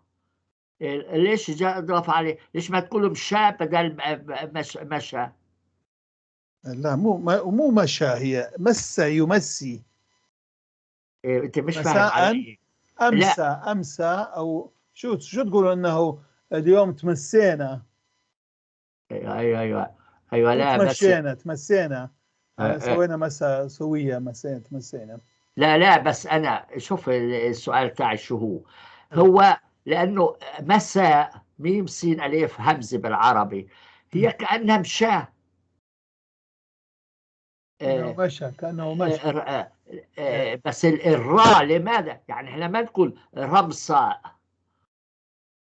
ليش جاء إضافة عليه؟ ليش ما تقولوا مشى بدل مشى؟ لا، مو مشى، هي مسى يمسي. إيه، أنت مش فاهم مساء علي. أمسى، لا. أمسى، أو شو تقولوا إنه اليوم تمسينا؟ أيوة، أيوة، أيوة. أيوة، لا، بس تمشينا، تمسينا. سوينا مسا، سوية، مسينا، تمسينا. لا، لا، بس أنا شوف السؤال تاعي شو هو؟ هو لأنه مساء ميم سين ألف همزة بالعربي هي كأنها مشى. كأنه مشى، كأنه مشى. بس الراء لماذا؟ يعني احنا ما نقول رمساء.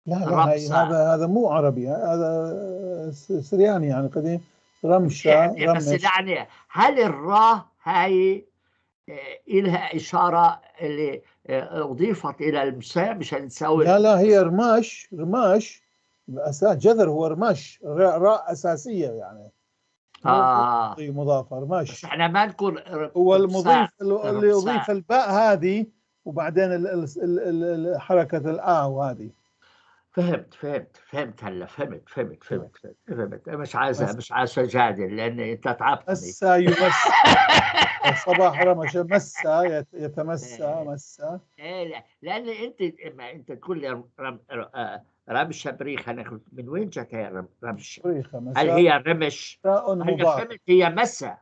لا لا، هذا مو عربي، هذا سرياني يعني قديم. رمشة يعني بس يعني هل الراء هاي إلها إشارة اللي أضيفت إلى المساء مشان تساوي؟ لا لا، هي رماش، رماش أساس جذر، هو رماش، راء أساسية يعني. مضافة رماش. بس احنا ما نقول هو المضيف اللي يضيف الباء هذه وبعدين حركة الآ وهذه. فهمت فهمت فهمت هلا، فهمت فهمت فهمت فهمت. مش عايز مش عايز اجادل لان انت تعبتني. مسا يمس صباح رمش، مسا يتمسى مسا. ايه لان انت ما انت تقول لي رمشه بريخه، انا قلت من وين جت هي رمشه؟ بريخه. هل هي رمش؟ مبارك. فهمت هي مسا.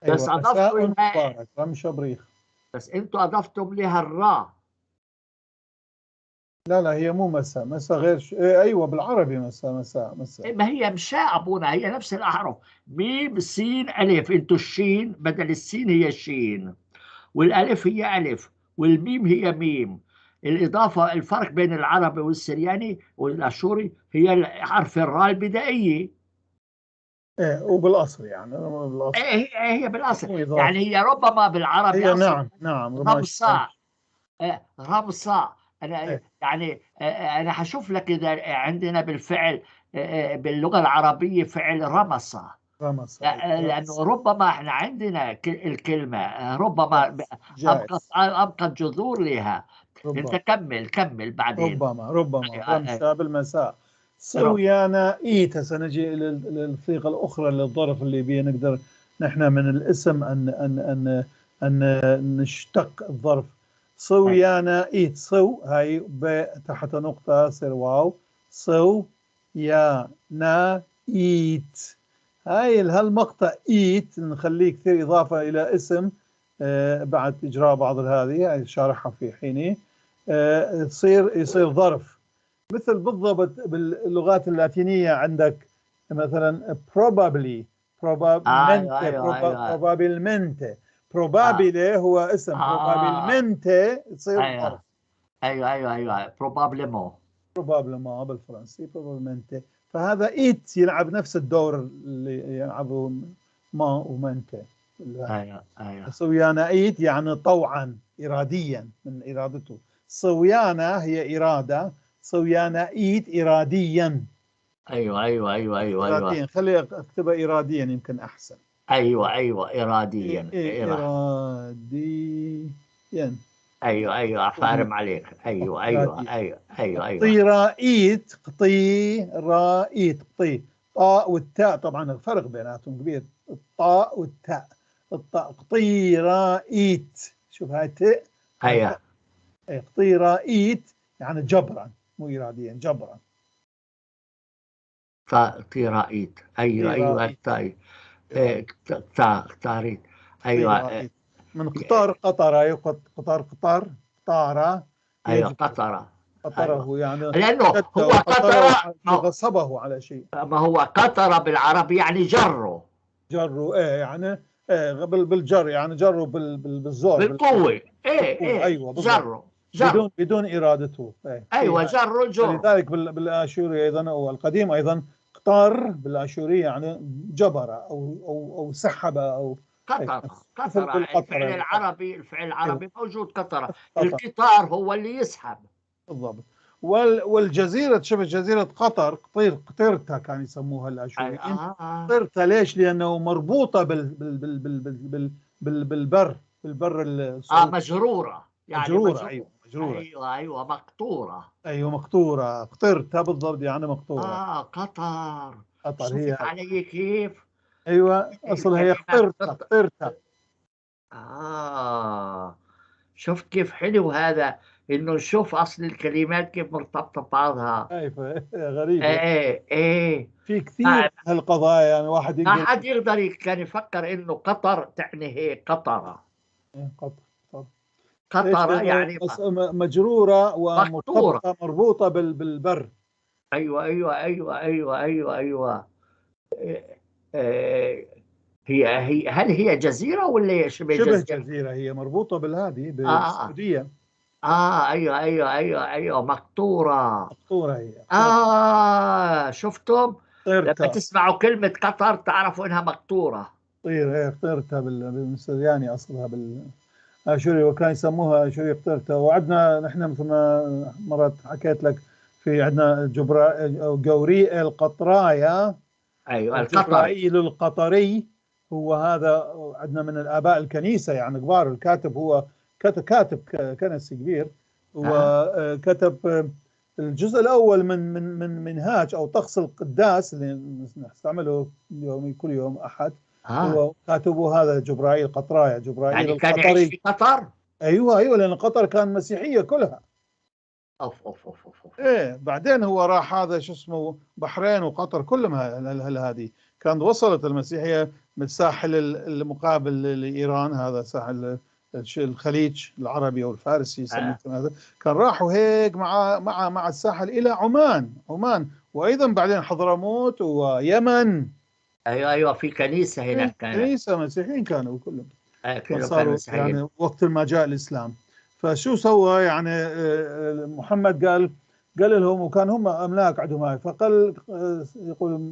بس أيوة. اضفتوا لها رمشه بريخ، بس انتوا اضفتم لها الراء. لا لا، هي مو مسا، مسا غير ايوه بالعربي مسا مسا مسا. ما هي مشاء ابونا، هي نفس الاحرف، ميم سين الف. انتوا الشين بدل السين هي الشين، والالف هي الف، والميم هي ميم. الاضافة، الفرق بين العربي والسرياني والاشوري هي حرف الراء البدائية. ايه وبالاصل يعني بالاصل. ايه هي بالاصل يعني هي ربما بالعربي هي. نعم نعم. رمصاء، رمصاء. أنا يعني أنا حشوف لك إذا عندنا بالفعل باللغة العربية فعل رمصة. رمصة، لأنه ربما إحنا عندنا الكلمة، ربما أبقت جذور لها. أنت كمل كمل بعدين. ربما ربما رمسة بالمساء. سويانا إيتا، سنجي إلى الصيغة الأخرى للظرف اللي بيه نقدر نحن من الاسم أن أن أن أن نشتق الظرف. صويانا إيت، صو هاي ب تحت نقطة صير واو، صو يا نا إيت. هاي هالمقطع إيت نخليه كثير إضافة إلى اسم بعد إجراء بعض هذه، هاي شارحها في حينه. يصير ظرف، مثل بالضبط باللغات اللاتينية عندك مثلا probably، probablemente، probabilmente. probabile هو اسم، probabilmente يصير ظرف. ايوه ايوه ايوه، probablement، probablement بالفرنسي probablemente. فهذا ايت يلعب نفس الدور اللي يلعبه ment و mente. ايوه ايوه. صويانا ايت يعني طوعا، اراديا، من ارادته. صويانا هي اراده، صويانا ايت اراديا. ايوه ايوه ايوه ايوه اراديا. خلي اكتبها اراديا يمكن احسن. ايوه ايوه اراديا. اراديا. ايوه ايوه، فارم عليك. ايوه ايوه ايوه ايوه ايوه. قطيرائيت، قطيرائيت، قطي طاء والتاء، طبعا الفرق بيناتهم كبير، الطاء والتاء، الطاء قطيرائيت. شوف هاي تاء. ايوه. قطيرائيت يعني جبرا، مو اراديا، جبرا. قطيرائيت. ايوه ايوه. طيب قطاريت. ايوه. من قطار، قطرة، قطار قطار قطارة. ايوه قطرة. قطرة. أيوة. يعني لانه هو قطرة غصبه على شيء. ما هو قطرة بالعربي يعني جره. جره، ايه يعني ايه بالجر، يعني جره بالزور، بالقوة. ايه ايه. ايوه جره. بدون ارادته. إيه. ايوه جره جره. لذلك بالاشوري ايضا او القديم ايضا قطار بالاشورية يعني جبر او او او سحب او قطر. قطر الفعل العربي، الفعل العربي موجود قطر. القطار هو اللي يسحب. بالضبط. والجزيرة، شوف جزيرة قطر، قطير، قطيرتا كان يسموها الاشوريين. قطيرتا ليش؟ لانه مربوطة بال بال بال بال بال بال بالبر، بالبر. مجرورة يعني. مجرورة. ايوه مجرورة. ايوه ايوه، مقطورة. ايوه مقطورة. قطرتها بالضبط يعني مقطورة. قطر. قطر هي علي كيف؟ ايوه اصلها هي قطرتها، قطرتها. شفت كيف حلو هذا، انه نشوف اصل الكلمات كيف مرتبطة ببعضها. ايوه غريبة. ايه ايه. في كثير هالقضايا يعني، واحد يقدر، ما حد يقدر كان يفكر انه قطر تعني هي قطرة. قطر قطرة يعني مجرورة ومرتبطة، مربوطة بالبر. ايوه ايوه ايوه ايوه ايوه ايوه. هي هل هي جزيرة ولا شبه شبه جزيرة؟ جزيرة، هي مربوطة بالهذه آه آه بالسعودية. ايوه ايوه ايوه ايوه، مقطورة. مقطورة هي. شفتم؟ لما طيرتها. تسمعوا كلمة قطر تعرفوا انها مقطورة. طير، هي طيرتها بالسرياني اصلها بالاشوري، وكان يسموها اشوري قطرتها. وعندنا نحن مثل ما مرات حكيت لك، في عندنا جبرا أو جوري القطرايا. ايوه، القطري. جبرائيل القطري هو هذا عندنا من الآباء الكنيسة، يعني كبار. الكاتب هو كاتب كنسي كبير، وكتب الجزء الأول من منهاج أو طقس القداس اللي نستعمله يومي كل يوم أحد. هو كاتبه هذا جبرائيل قطرايا، جبرائيل يعني كان يعيش القطري. في قطر؟ أيوه أيوه، لأن قطر كان مسيحية كلها. اوف اوف اوف اوف، أوف. ايه، بعدين هو راح هذا شو اسمه بحرين وقطر كلهم هذه كان وصلت المسيحية من الساحل المقابل لإيران، هذا ساحل الخليج العربي أو الفارسي يسموه هذا، كان راحوا هيك مع الساحل إلى عمان، عمان وأيضا بعدين حضرموت ويمن. ايوه ايوه، في كنيسة هناك كانت. كنيسة مسيحيين كانوا كلهم. كلهم كانوا صاروا مسيحيين. يعني وقت ما جاء الإسلام. فشو سوى يعني محمد قال لهم، وكان هم أملاك عندهم هاي، فقال يقول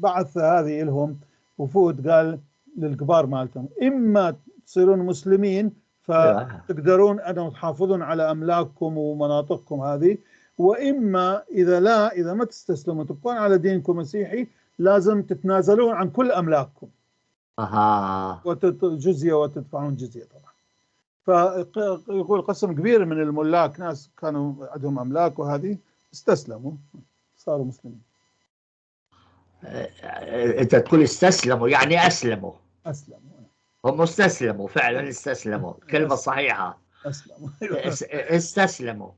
بعث هذه لهم وفود، قال للكبار مالتهم إما تصيرون مسلمين فتقدرون أن تحافظون على أملاككم ومناطقكم هذه، وإما إذا لا، إذا ما تستسلموا تبقون على دينكم مسيحي، لازم تتنازلون عن كل أملاككم. وجزية، وتدفعون جزية طبعا. فيقول قسم كبير من الملاك، ناس كانوا عندهم أملاك وهذه، استسلموا صاروا مسلمين. أنت تقول استسلموا، يعني أسلموا. أسلموا. هم استسلموا فعلا، استسلموا، كلمة صحيحة. أسلموا. استسلموا،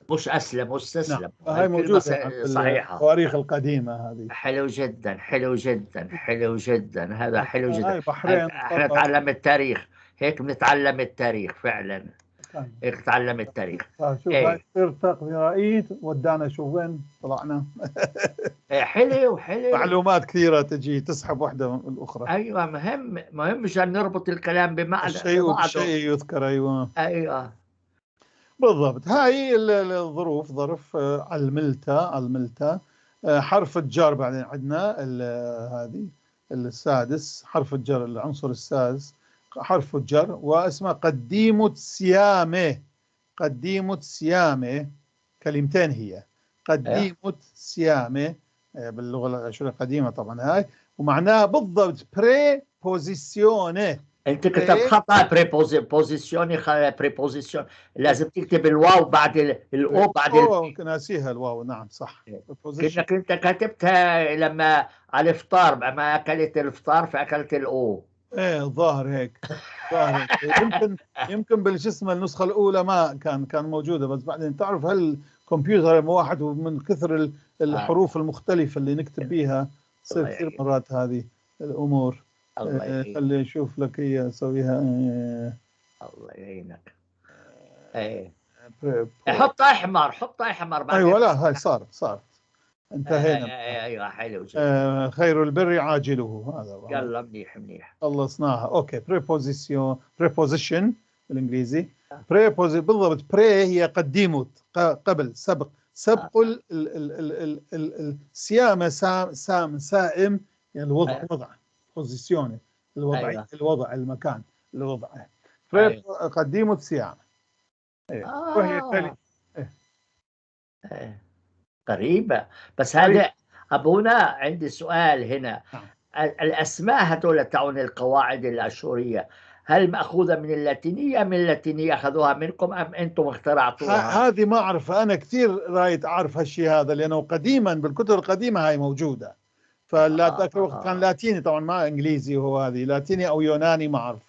مش أسلموا، استسلموا. نعم. هاي موجودة صحيحة. التواريخ القديمة هذه. حلو جدا، حلو جدا، حلو جدا، هذا حلو جدا. هاي بحرين. احنا نتعلم التاريخ هيك، بنتعلم التاريخ فعلا، هيك نتعلم التاريخ. شوف هاي تصير ودانا شوف وين طلعنا. حلو حلو، معلومات كثيرة تجي تسحب واحدة من الأخرى. أيوة، مهم مهم مشان نربط الكلام بمعنى الشيء بالشيء يذكر. أيوة أيوة بالضبط. هاي الظروف، ظرف الملتا، الملتا حرف الجر. بعدين عندنا هذه السادس، حرف الجر، العنصر السادس حرف الجر، واسمه قديمة سيامة. قديمة سيامة، كلمتين هي قديمة سيامة باللغة الأشورية القديمة طبعا هاي، ومعناها بالضبط preposizione. انت كتبت خطا، preposizione، preposition، لازم تكتب الواو بعد الاو بعد ال ناسيها الواو. نعم صح. كأنك انت كتبتها لما على الافطار، ما اكلت الافطار فاكلت الاو. ايه الظاهر هيك، الظاهر هيك. يمكن بالجسم النسخة الاولى ما كان موجودة، بس بعدين تعرف هالكمبيوتر واحد، ومن كثر الحروف المختلفة اللي نكتب بيها تصير كثير مرات هذه الامور. خلي اشوف لك هي اسويها. الله يعينك. ايه حط احمر، حط احمر بعدين. ايوه لا هاي صارت انتهينا. ايوه حلو جدا. خير البر عاجله، هذا يلا منيح منيح خلصناها. okay، preposition، preposition بالانجليزي، preposi بالضبط. pre هي قديمت، قبل، سبق، سبق السيامه، سام سام سائم، يعني الوضع، وضع posizione، الوضع. أيوة. الوضع، المكان، الوضع. أيوة. قديمة سيامة. أيوة. وهي تلي. أيوة. قريبة. بس هذا أبونا عندي سؤال هنا. نعم. الأسماء هذول تاعون القواعد الأشورية، هل مأخوذة من اللاتينية؟ من اللاتينية أخذوها منكم أم أنتم اخترعتوها؟ هذه ما أعرف، أنا كثير رايت أعرف هالشيء هذا، لأنه قديما بالكتب القديمة هاي موجودة. فلا ذاك الوقت كان لاتيني طبعا، ما انجليزي، هو هذه لاتيني او يوناني ما اعرف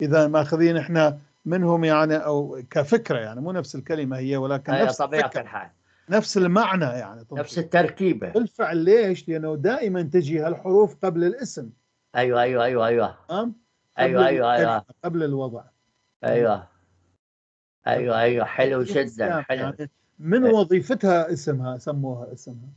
اذا ماخذين احنا منهم يعني، او كفكرة يعني، مو نفس الكلمة هي، ولكن نفس طبيعة الحال، نفس المعنى يعني، نفس التركيبة بالفعل. ليش؟ لانه دائما تجي هالحروف قبل الاسم. ايوه ايوه ايوه ايوه ايوه ايوه ايوه قبل الوضع. ايوه ايوه ايوه حلو جدا، حلو. يعني من وظيفتها اسمها، سموها اسمها.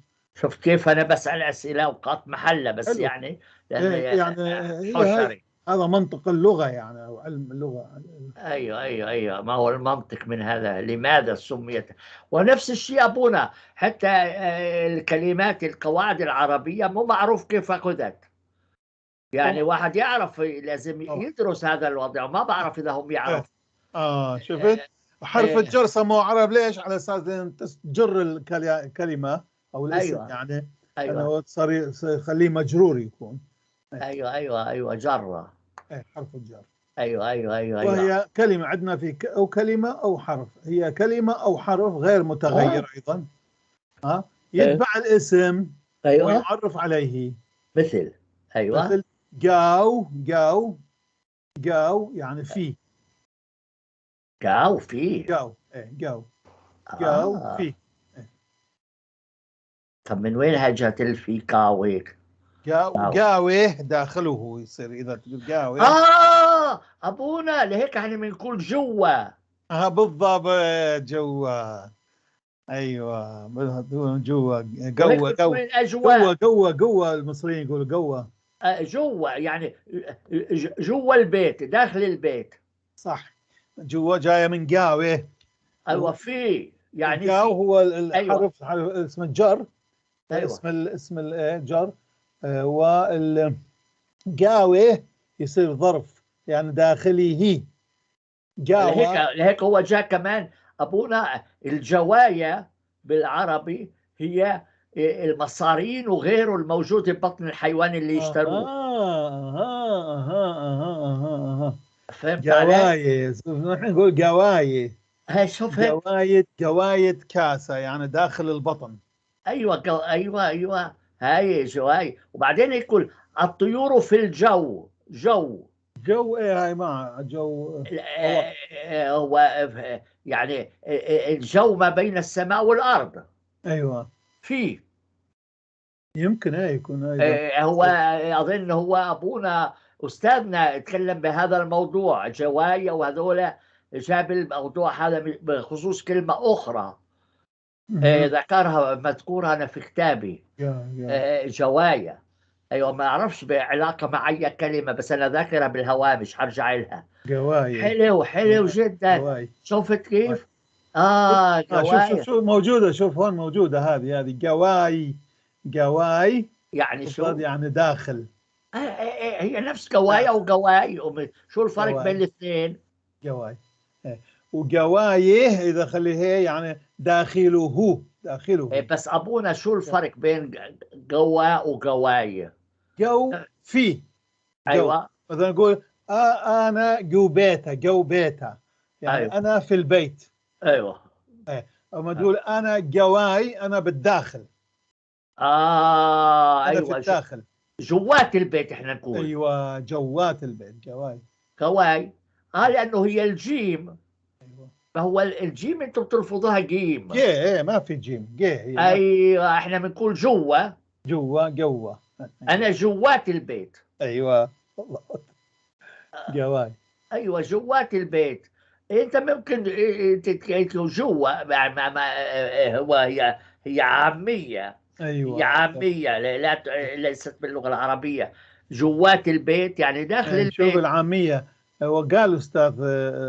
شفت كيف أنا بسأل أسئلة أوقات محلة بس حلو. يعني لأن إيه، يعني هي حشري. هذا منطق اللغة يعني، أو علم اللغة. أيوه أيوه أيوه، ما هو المنطق من هذا؟ لماذا سميت؟ ونفس الشيء أبونا، حتى الكلمات القواعد العربية مو معروف كيف أخذت. يعني واحد يعرف لازم يدرس هذا الوضع، ما بعرف إذا هم يعرف. شفت؟ حرف الجر سموه عرب ليش؟ على أساس تجر الكلمة أو الاسم. أيوة. يعني أيوة. أنه صار يخليه مجرور يكون. أيوة أيوة أيوة، جرة. إيه، حرف الجر. أيوة أيوة أيوة، أيوة. وهي كلمة عندنا في أو كلمة أو حرف، هي كلمة أو حرف غير متغير أيضا. يتبع الاسم. أيوة. ويعرف عليه. مثل. أيوة. مثل جاو، جاو، جاو يعني في. جاو في. جاو، إيه، جاو. جاو في. إيه. طب من وين هجت الفي كاوي؟ جاوي داخله يصير إذا تقول جاوي. أبونا لهيك احنا بنقول جوا. بالضبط، جوا. أيوة، جوا، جوا، جوا. وين الأجواء؟ جوا، جوا، جوا، المصريين يقولوا جوا. جوا يعني جوا البيت، داخل البيت. صح، جوا جاية من جاوي. أيوة، في يعني جاو في. هو الحرف، أيوة. اسم الجر. أيوة. اسم اسم جر. والجاوي يصير ظرف يعني داخلي هي. جاوة. لهيك هو جاء كمان أبونا الجوايا بالعربي هي المصارين وغيره الموجود ببطن الحيوان اللي يشتروه. فهمت علي؟ جواية. نحن نقول جواية. هاي شوف هيك. جواية، جواية كاسة يعني داخل البطن. أيوة، أيوة، أيوة، هاي جواية. وبعدين يقول الطيور في الجو. جو. جو إيه هاي مع جو. هو يعني الجو ما بين السماء والأرض. أيوة. في. يمكن إيه يكون أيضا. هو أظن هو أبونا أستاذنا تكلم بهذا الموضوع، جوايا وهذولا، جاب الموضوع هذا بخصوص كلمة أخرى. ذكرها، مذكورها أنا في كتابي. يا. جوايا. أيوة، ما أعرفش بعلاقة مع أي كلمة، بس أنا ذاكرها بالهوامش، حرجع لها. جوايا. حلو، حلو جدا. جوايا. شفت كيف؟ جوايا. شوف، موجودة، شوف هون موجودة هذه جواي، جواي. يعني شو؟ هذه يعني داخل. هي نفس جواي أو جواي. شو الفرق جواي. بين الاثنين؟ جواي. إيه. وجوايه إذا خليه هي يعني داخله، داخله. إيه، بس أبونا شو الفرق بين جوا وجواي؟ جو في. جو. أيوة. مثلا نقول أنا جو بيتا، جو بيتا. يعني أيوة. أنا في البيت. أيوة. إيه. أما تقول أنا جواي، أنا بالداخل. أنا في أيوة. الداخل. جوات البيت إحنا نقول. أيوة، جوات البيت، جواي. جواي. لأنه هي الجيم. أيوة. فهو الجيم أنتم بتلفظوها جيم. جي، إيه، ما في جيم. جي، هي ما أيوة، إحنا بنقول جوا. جوا، جوا. أنا جوات البيت. أيوة. الله. جواي. أيوة، جوات البيت. أنت ممكن تتكلم جوا، هو هي عامية. أيوة. هي عامية، لا ليست باللغة العربية. جوات البيت يعني داخل شوف البيت. العامية. وقال أستاذ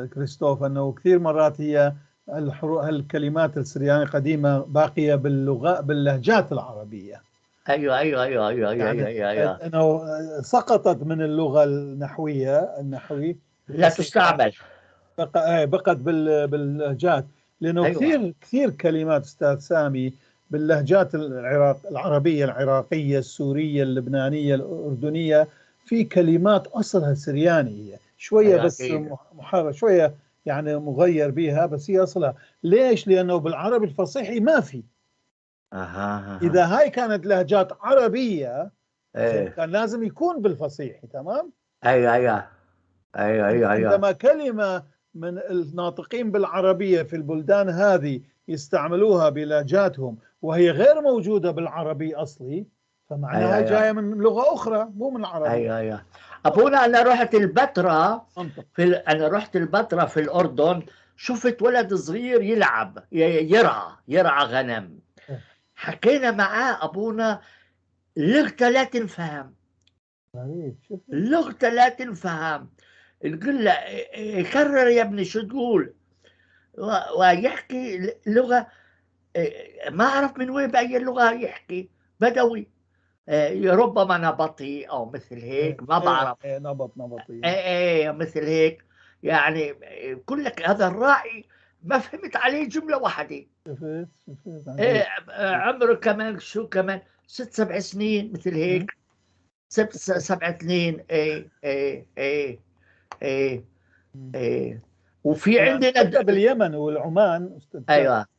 كريستوف أنه كثير مرات هي الكلمات السريانية القديمة باقية باللهجات العربية. أيوة، أيوة، أيوة، أيوة، أيوة، أيوة، أيوة. أنه سقطت من اللغة النحوية، النحوي. لا تستعمل. بقت باللهجات، لأنه أيوة. كثير كلمات أستاذ سامي باللهجات العربية، العراقية، السورية، اللبنانية، الأردنية، في كلمات أصلها سريانية شوية، أيوة، بس أكيد. محرف شوية، يعني مغير بيها، بس هي أصلها. ليش؟ لأنه بالعربي الفصيحي ما في. إذا هاي كانت لهجات عربية، كان لازم يكون بالفصيحي، تمام؟ أيوة، أيوة. أيوة، أيوة، أيوة. عندما كلمة من الناطقين بالعربية في البلدان هذه يستعملوها بلهجاتهم وهي غير موجودة بالعربي أصلي، فمعناها جاية من لغة أخرى مو من العربي. أيوة، أيوة. أبونا أنا رحت البتراء منطق. في أنا رحت البتراء في الأردن، شفت ولد صغير يلعب، يرعى غنم. حكينا معاه أبونا، لغته لا تنفهم. غريب، شوف. لغته لا تنفهم. نقول له كرر يا ابني شو تقول، ويحكي لغة ما أعرف من وين، بأي لغة يحكي، بدوي، ربما نبطي أو مثل هيك، ما بعرف. إيه، نبطي. إيه، مثل هيك يعني. كلك هذا الراعي ما فهمت عليه جملة واحدة. شفت. إيه، عمره كمان شو كمان 6 7 سنين مثل هيك، 6 7 سنين. ايه ايه وفي يعني عندنا حتى باليمن والعمان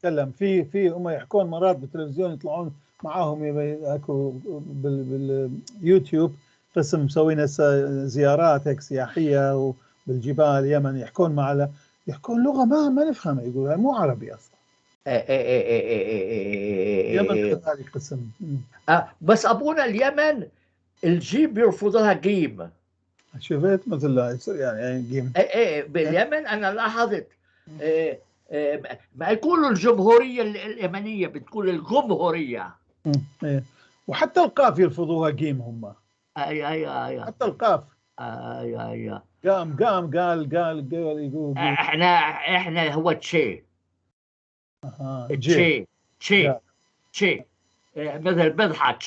تكلم في هم يحكون مرات بالتلفزيون، يطلعون معاهم اكو باليوتيوب قسم مسوين هسه زيارات هيك سياحية وبالجبال اليمن، يحكون مع يحكون لغة ما نفهمها، يقولوا مو عربي اصلا. إيه. اليمن إيه. كذلك قسم. بس ابونا اليمن الجيم بيرفضها جيم. شفت، مثل لا يصير يعني جيم. ايه، باليمن انا لاحظت إيه، ما يقولوا الجمهورية اليمنيه، بتقول الجمهوريه. إيه. وحتى القاف يلفظوها جيم هم. ايوه. حتى القاف. ايوه. قام قام قال قال قال يقول. احنا هو تشي. جي. تشي تشي. لا. تشي إيه، مثل بضحك.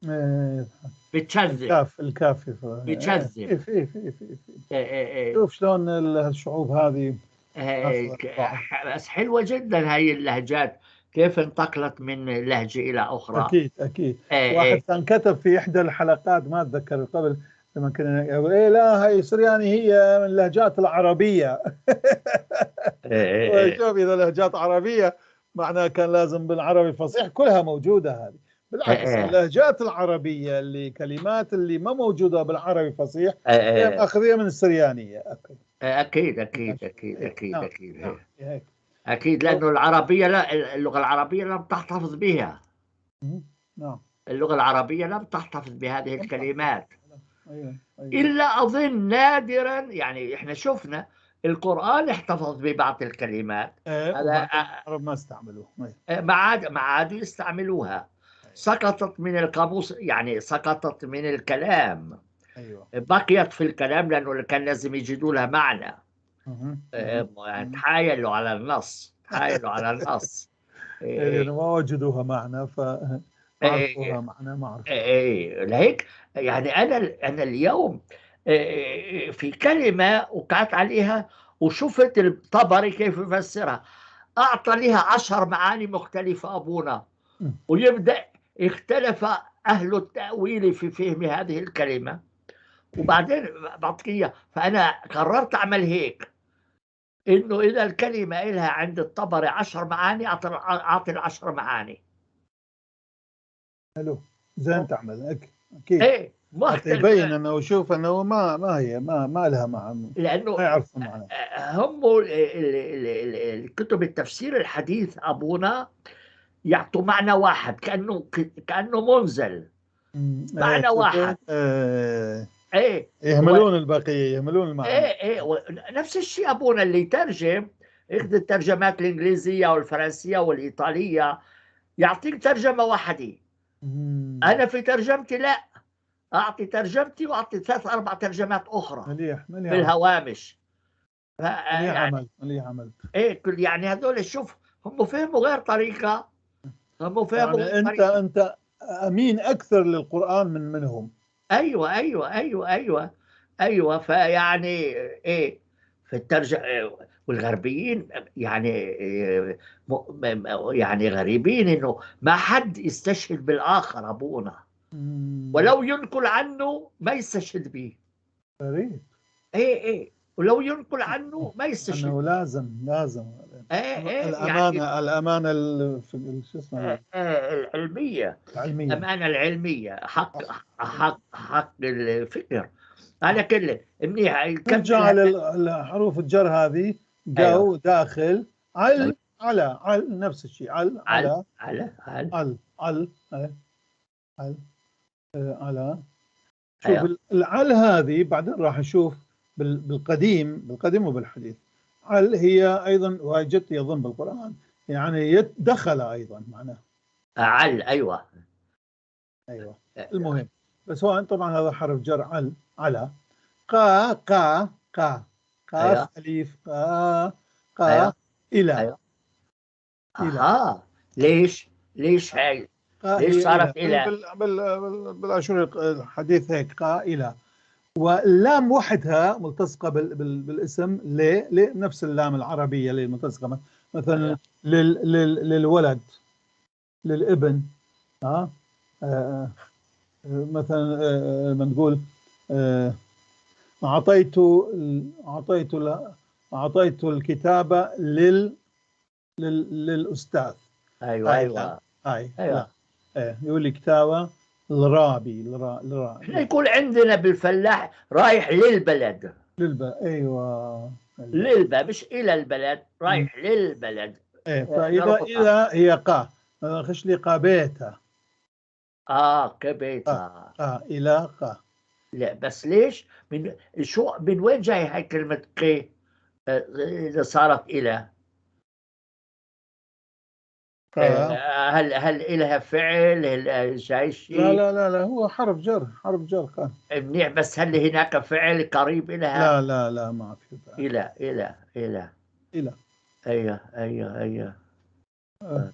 إيه. بتشذب. الكاف. بتشذب. إيه، في في في في إيه. شوف شلون الشعوب هذه. إيه. أصلاً. بس حلوة جدا هاي اللهجات، كيف انتقلت من لهجة إلى أخرى. اكيد. إيه. واحد إيه. كان كتب في احدى الحلقات، ما اتذكر، قبل لما كنا يقول ايه لا، هاي سرياني هي من اللهجات العربيه. إيه. شوف، اذا لهجات عربية معناه كان لازم بالعربي الفصيح كلها موجودة هذه. بالعكس، إيه. اللهجات العربية اللي كلمات اللي ما موجودة بالعربي الفصيح هي إيه. ماخذيها من السريانيه، okay. أكيد. إيه، أكيد. نعم. أكيد. نعم، هيك. أكيد، لأنه العربية لا، اللغة العربية لم تحتفظ بها. اللغة العربية لم تحتفظ بهذه الكلمات. ايوه. إلا أظن نادرا، يعني إحنا شفنا القرآن احتفظ ببعض الكلمات. إيه، هذا وبعدين العرب ما استعملوه، إيه. ما عادوا يستعملوها، سقطت من القاموس، يعني سقطت من الكلام. بقيت في الكلام لأنه كان لازم يجدوا لها معنى. يعني تحايلوا على النص، تحايلوا على النص. إيه، إيه. لأنه ما وجدوها معنى، ف ما عرفوها معنى، ما عرفوا. إيه، لهيك يعني انا اليوم في كلمة وقعت عليها وشفت الطبري كيف يفسرها، اعطى لها 10 معاني مختلفة ابونا. ويبدا اختلف اهل التاويل في فهم هذه الكلمه، وبعدين بعطيك اياها. فانا قررت اعمل هيك، انه اذا الكلمة لها عند الطبري 10 معاني، اعطي ال10 معاني. حلو، زين تعمل، اكيد. ايه. حتى مختلف. يبين انه شوف انه ما هي ما لها معنى، لانه ما يعرفوا معنى. هم الكتب التفسير الحديث ابونا يعطوا معنى واحد كانه منزل. معنى واحد. إيه. ايه. يهملون البقيه، يهملون المعنى. ايه، نفس الشيء ابونا، اللي يترجم ياخذ الترجمات الانجليزية والفرنسيه والايطاليه، يعطيك ترجمه واحده. انا في ترجمتي لا، اعطي ترجمتي واعطي ثلاث اربع ترجمات اخرى مليح مليح. بالهوامش. مليح. يعني عمل مليح عمل. ايه، كل يعني هذول شوف هم فهموا غير طريقه، هم فهموا يعني غير انت طريقه. انت امين اكثر للقران من منهم. ايوه، فيعني ايه في الترجمة، والغربيين يعني إيه يعني غريبين انه ما حد يستشهد بالاخر ابونا. ولو ينقل عنه ما يستشهد به. غريب. ايه، ولو ينقل عنه ما يستشهد. انه لازم لازم. ايه. الامانه يعني الامانة في شو اسمه؟ إيه، العلميه. العلميه. الأمانة العلمية، حق الفكر. على كل منيح. نرجع لحروف الجر هذه، جو. داخل، عل، على، عل نفس الشيء، عل، على. على، على. عل عل، إيه. عل، إيه، على. شوف، العل هذه بعدين راح نشوف بالقديم وبالحديث. عل هي ايضا، وهي جت يظن بالقران، يعني دخل ايضا معناه. عل، ايوه. ايوه، المهم بس هو طبعا هذا حرف جر عل، على. قا قا قا قاف. أيوة. أليف قا قا. إلى. إلى. اها، ليش هاي؟ قا ليش هي صارت إلى؟ إلى؟ بالأشهر الحديث هيك قا إلى، واللام وحدها ملتصقة بالاسم ل نفس اللام العربية اللي ملتصقة مثلا للولد، للابن، ها مثلا لما نقول أعطيت الكتابة للأستاذ. ايوه. هاي. ايوه. هاي. أيوة. لا إيه، يقول لي كتابة الرابي الرا الرا. احنا يقول عندنا بالفلاح رايح للبلد. للب، ايوه. للبلد، مش الى البلد، رايح للبلد. ايه، فاذا نربطها. اذا هي قا، مثلا خش لي قابيتا. اه، كبيتا. قا الى قا. لا، بس ليش من شو من وين جاي هاي كلمة قي إذا صارت إلى؟ قا. هل إلها فعل؟ هل جاي شيء؟ لا لا لا لا، هو حرف جر، حرف جر قا. منيح، بس هل هناك فعل قريب إلها؟ لا لا لا، ما في فعل. إلى إلى إلى. الى. ايوه. آه.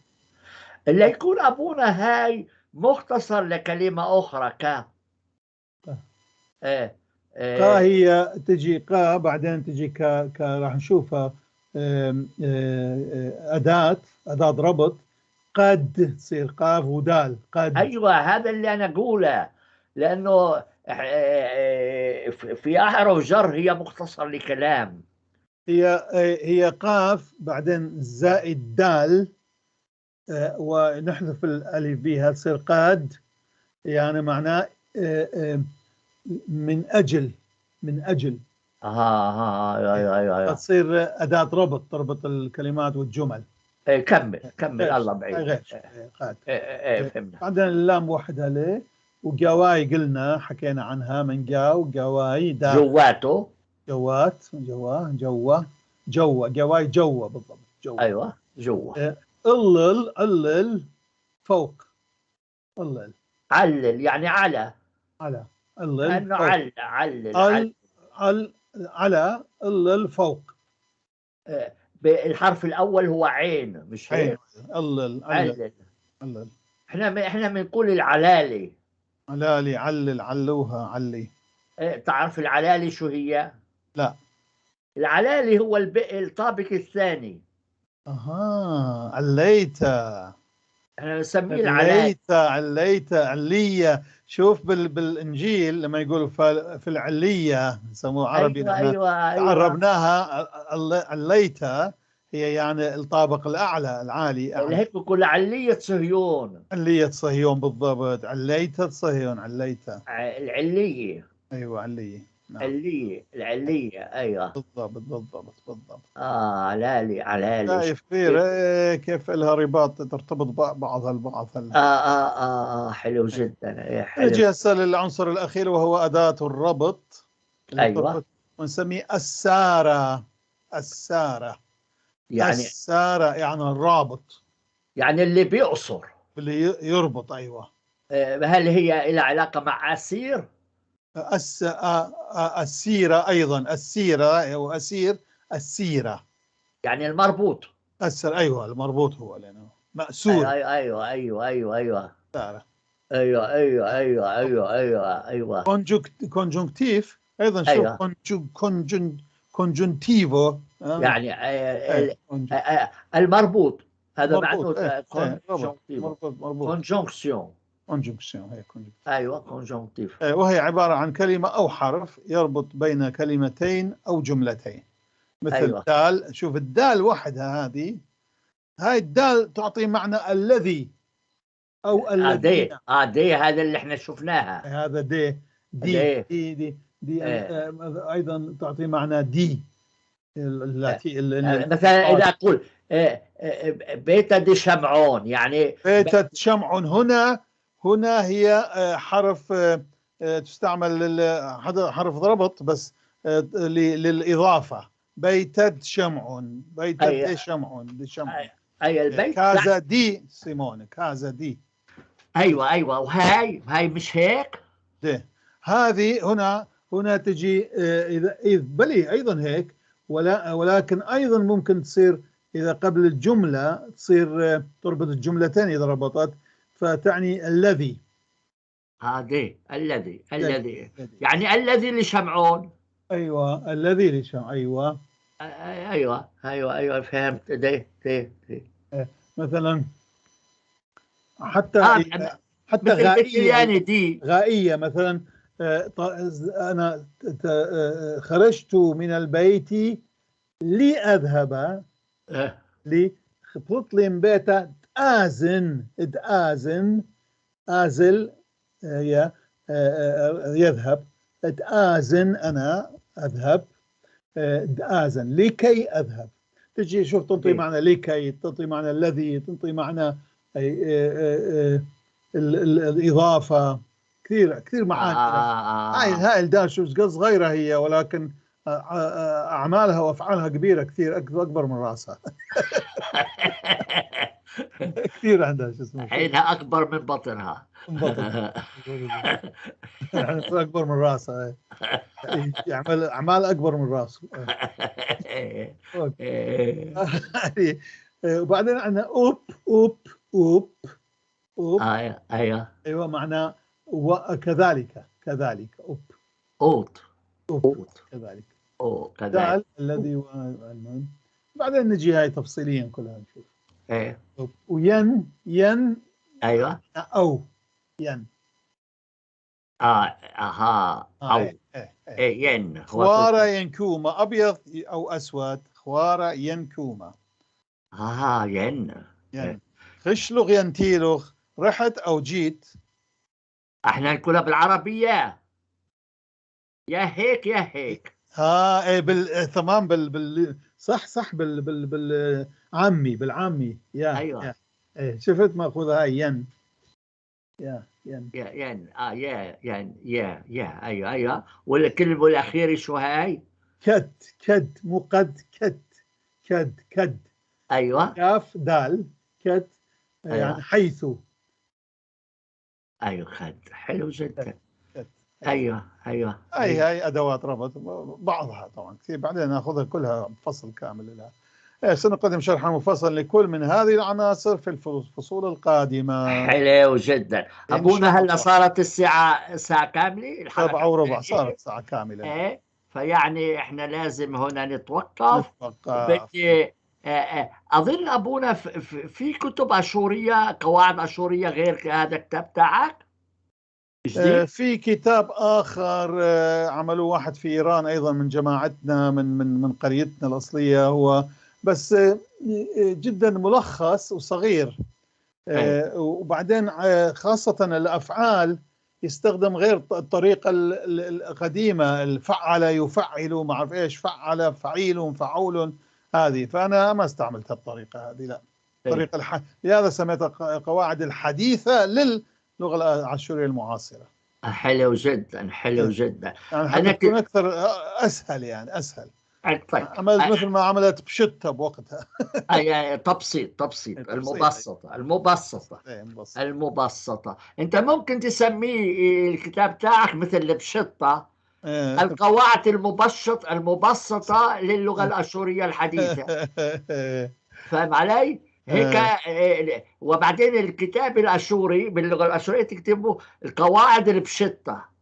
اللي يكون أبونا هاي مختصر لكلمة أخرى ك. آه. ايه. قا إيه. هي تجي قا، بعدين تجي ك راح نشوفها آم، آه، آه، أداة ربط، قد تصير قاف ودال قد. ايوه، هذا اللي انا اقوله، لانه في احرف جر هي مختصر لكلام. هي قاف بعدين زائد دال ونحذف الألف بها تصير قاد، يعني معناه من أجل، من أجل. اها ايوه. تصير أداة ربط، تربط الكلمات والجمل. إيه، كمل كمل. غير الله بعيد. غير قاد. ايه، فهمنا. بعدين اللام وحدها ليه، وجواي قلنا حكينا عنها من جاو جواي دا. جواته. جوات جوا جوا جوا جواي جوا، بالضبط جوا. ايوه، جوا. اللل اللل فوق، اللل. علل يعني على. على اللل لانه فوق. عل علل عل. ال ال على اللل فوق. الحرف الاول هو عين، مش عين. هيك؟ اللل علل. علل. علل. احنا بنقول العلالي. علالي، علل، علوها، علي. إيه، تعرف العلالي شو هي؟ لا. العلالي هو الطابق الثاني. اها، عليت. احنا بنسميه العلالي. عليت عليت علية. شوف بالانجيل لما يقولوا في العلية يسموه عربي. ايوه. نحن ايوه. عربناها عليتها، هي يعني الطابق الاعلى، العالي، اعلى. هيك بقول علية صهيون. علية صهيون، بالضبط، عليتها صهيون، عليتها. العلية. ايوه، علية، نعم. علية، العلية، ايوه. بالضبط بالضبط بالضبط. اه، علالي علالي. شايف كثير إيه، كيف لها رباط، ترتبط بعضها البعض. اه، حلو جدا، إيه، حلو. نجي هسه للعنصر الاخير وهو اداة الربط اللي أيوة. تربط، ونسميه السارة، السارة. يعني السارة يعني الرابط. يعني اللي بيقصر. اللي يربط، ايوه. هل هي لها علاقة مع أسير؟ السيرة أيضا، السيرة أو أسير، السيرة. يعني المربوط. أسر، أيوه، المربوط هو لأنه مأسور. ايوه. سارة. ايوه. Conjunctif أيضا، شوف. أيوة. Congiuntivo. يعني إيه، المربوط هذا مربوط، معناته إيه، إيه، ربط. conjonctif. مربوط مربوط. conjonction. conjonction هي conjonction. ايوه، conjonctif. وهي عبارة عن كلمة أو حرف يربط بين كلمتين أو جملتين، مثل دال. شوف الدال وحدها هذه، هاي الدال تعطي معنى الذي أو دي الذين. اه، دي هذا اللي احنا شفناها. هذا دي دي. دي. دي دي دي. إيه. أيضا تعطي معنى دي التي مثلا اذا اقول بيت دي شمعون يعني بيتة شمع، هنا هي حرف تستعمل حرف ربط بس للإضافة، بيتة شمع، بيتة أي. شمع، دي شمع. اي البيت casa di Simone، casa di. ايوه ايوه، وهاي هاي مش هيك؟ دي. هذه هنا تجي اذا بلي ايضا هيك، ولكن ايضا ممكن تصير اذا قبل الجملة تصير تربط الجملتين، اذا ربطت فتعني الذي. هذه الذي، الذي يعني الذي لشمعون. ايوه، الذي لشمعون، ايوه ايوه ايوه ايوه، فهمت. دي دي دي مثلا حتى حتى غائية دي غائية مثلا، أنا خرجت من البيت لأذهب لي بيتا تآزن، تآزن، آزل هي يذهب، تآزن أنا أذهب، تآزن لكي أذهب. تجي شوف تنطي معنى لكي، تنطي معنى الذي، تنطي معنى الإضافة، كثير كثير معاني. هاي الدال شو صغيرة هي، ولكن أعمالها وأفعالها كبيرة كثير، أكبر من رأسها. كثير عندها شو اسمه، عينها أكبر من بطنها. يعني أكبر من رأسها، يعمل أعمال أكبر من رأسه. وبعدين عندنا أوب أوب أوب أوب. أيوه أيوه، معناه وكذلك، كذلك أوب أوت أوت كذلك، أو كذلك الذي. المهم بعدين نجي هاي تفصيليا كلها نشوف. ايه وين ين، ايوه، او ين، اها او إيه إيه إيه. ين خوارة ينكوما، ابيض او اسود، خوارة ينكوما. ين ين. خشلغ ينتيلغ، رحت او جيت. احنا نقولها بالعربية يا هيك يا هيك. ايه تمام، بال صح صح، بال بال بالعامي، بالعامي يا ايوه يا. ايه شفت ماخوذة هاي ين، يا ين، يا ين، يا ين، يا يا ايوه ايوه. والكلمة الأخيرة شو هاي؟ كد، كد مو قد، كد كد كد. ايوه، كاف دال كد. أيوة. يعني حيث. ايوه كد، حلو جدا. كد. ايوه ايوه. اي هاي ادوات ربط بعضها طبعا كثير، بعدين ناخذها كلها بفصل كامل لها. سنقدم شرحا مفصلا لكل من هذه العناصر في الفصول القادمة. حلو جدا أبونا. هلا صارت الساعة ساعة كاملة، 7:15 صارت ساعة كاملة. ايه، فيعني احنا لازم هنا نتوقف. بدي أظن أبونا في كتب أشورية، قواعد أشورية غير هذا الكتاب تاعك؟ في كتاب آخر عملوه واحد في إيران أيضا من جماعتنا، من من من قريتنا الأصلية، هو بس جدا ملخص وصغير. وبعدين خاصة الأفعال يستخدم غير الطريقة القديمة، الفعل يفعل ما أعرف إيش، فعل فعيل فعول هذه، فأنا ما استعملت الطريقة هذه، لا. الطريقة لهذا سميتها قواعد الحديثة للغة الآشورية المعاصرة. حلو جدا، حلو جدا. يعني أنا تكون أكثر أسهل، يعني أسهل. طيب. عملت مثل ما عملت بشتة بوقتها. أي تبسيط، تبسيط، المبسطة، المبسطة، المبسطة. أنت ممكن تسميه الكتاب تاعك مثل البشطة، القواعد المبسطة للغة الأشورية الحديثة. فاهم علي؟ هيك. وبعدين الكتاب الأشوري باللغة الأشورية تكتبه القواعد البشطة.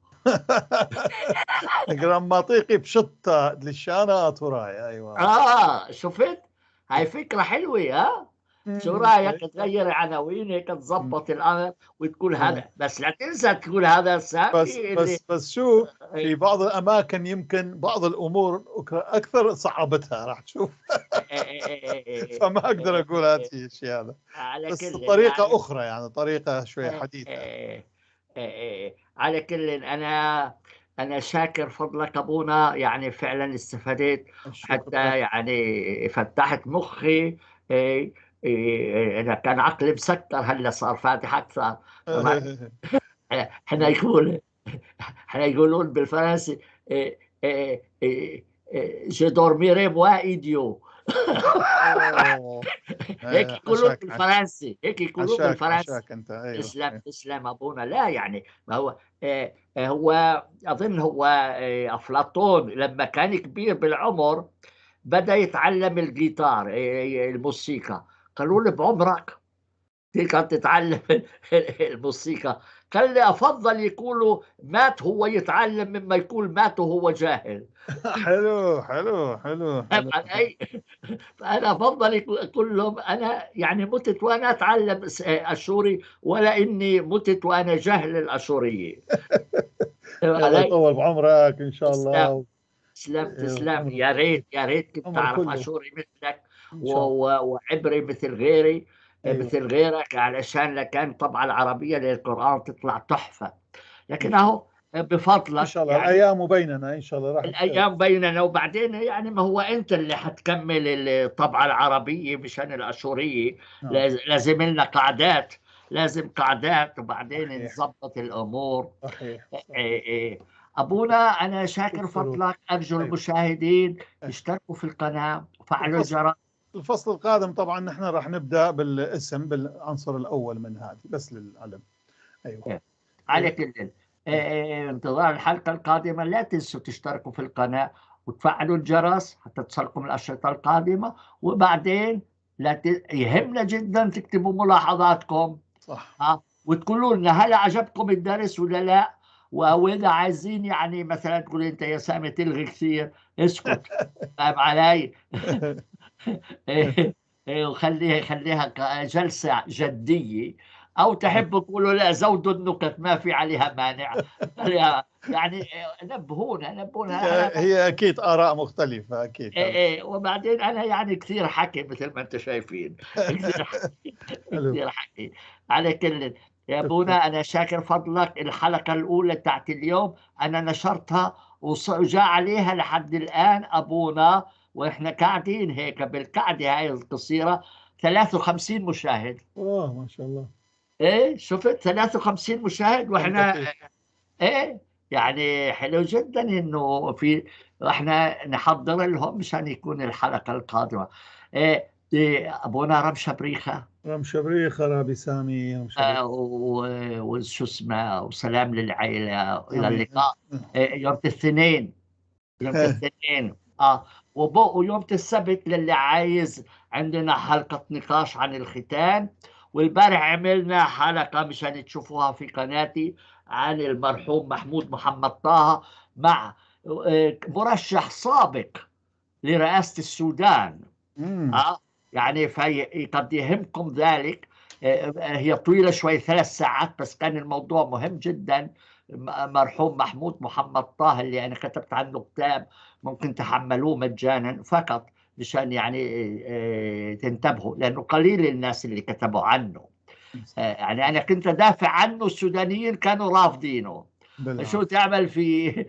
جراماتيقي بشطة للشانة أطوراي. أيوة. شفت؟ هاي فكرة حلوة. ها؟ شو رأيك تغير عناوين هيك، تظبط الأمر وتقول هذا، بس لا تنسى تقول هذا سامي. بس بس بس شو، في بعض الأماكن يمكن بعض الأمور أكثر صعبتها، راح تشوف. فما أقدر أقول هذا الشيء هذا، بس طريقة يعني أخرى، يعني طريقة شوي حديثة. على كل أنا شاكر فضلك أبونا، يعني فعلا استفدت، حتى يعني فتحت مخي. أنا كان عقلي مسكر، هلا صار فاتح أكثر. احنا يقولون بالفرنسي je dormirai moi idiot. هيك يقولون بالفرنسي، هيك يقولون بالفرنسي. انت. أيوة. تسلم تسلم ابونا. لا يعني ما هو هو اظن هو افلاطون لما كان كبير بالعمر بدا يتعلم الجيتار، الموسيقى. قالوا له بعمرك تقدر تتعلم الموسيقى؟ قال لي افضل يقولوا مات هو يتعلم مما يقول مات وهو جاهل. حلو حلو حلو حلو. فانا افضل يقول لهم انا يعني متت وانا اتعلم اشوري، ولا اني متت وانا جاهل الاشورية. الله يطول بعمرك ان شاء الله. تسلم تسلم. يا ريت يا ريت كنت اعرف اشوري مثلك وعبري مثل غيري. أيوة. مثل غيرك، علشان لكان طبعا العربية للقرآن تطلع تحفة. لكن أهو بفضلك إن شاء الله يعني الأيام بيننا إن شاء الله راح الأيام بيننا. وبعدين يعني ما هو أنت اللي حتكمل الطبعة العربية مشان الأشورية. نعم. لازم لنا قعدات، لازم قعدات، وبعدين نظبط الأمور. صحيح. أبونا أنا شاكر فضلك. أرجو المشاهدين يشتركوا في القناة وفعلوا الجرس. الفصل القادم طبعا نحن راح نبدا بالاسم، بالعنصر الاول من هذه، بس للعلم. ايوه على كل انتظار الحلقة القادمة. لا تنسوا تشتركوا في القناة وتفعلوا الجرس حتى تصلكم الاشرطة القادمة. وبعدين لا يهمنا جدا تكتبوا ملاحظاتكم. صح. وتقولوا لنا هل عجبكم الدرس ولا لا. واذا عايزين يعني مثلا تقول انت يا سامي تلغي كثير، اسكت. فاهم علي؟ وخليها خليها جلسة جدية، أو تحبوا تقولوا لا زودوا النكت ما في عليها مانع. يعني نبهونا نبهونا. هي أكيد آراء مختلفة أكيد. وبعدين أنا يعني كثير حكي مثل ما أنتم شايفين، كثير حكي كثير حكي. على كل يا أبونا أنا شاكر فضلك. الحلقة الأولى تاعت اليوم أنا نشرتها وجاء عليها لحد الآن أبونا، واحنا قاعدين هيك بالقعده هاي القصيرة 53 مشاهد. اوه ما شاء الله. ايه شفت 53 مشاهد واحنا ايه يعني حلو جدا انه في احنا نحضر لهم مشان يكون الحلقة القادمة. إيه ابونا رمشه بريخه، رمشه بريخه رابي سامي رمشة. وشو اسمه، وسلام للعائلة. الى اللقاء يوم الاثنين، يوم الاثنين ويوم السبت للي عايز عندنا حلقة نقاش عن الختان. والبارح عملنا حلقة مشان تشوفوها في قناتي عن المرحوم محمود محمد طه مع مرشح سابق لرئاسة السودان. يعني قد يهمكم ذلك. هي طويلة شوي 3 ساعات، بس كان الموضوع مهم جدا. مرحوم محمود محمد طه اللي أنا كتبت عنه كتاب ممكن تحملوه مجانا فقط مشان يعني تنتبهوا، لأنه قليل الناس اللي كتبوا عنه. يعني أنا كنت أدافع عنه، السودانيين كانوا رافضينه. شو تعمل فيه؟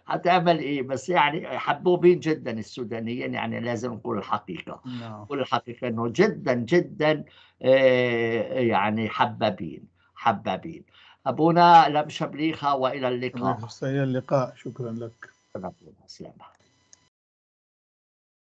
هتعمل إيه؟ بس يعني حبوبين جدا السودانيين، يعني لازم نقول الحقيقة. نقول الحقيقة إنه جدا جدا يعني حبابين حبابين. أبونا لم شبليخة، وإلى اللقاء. إلى اللقاء، شكرا لك. سلامة.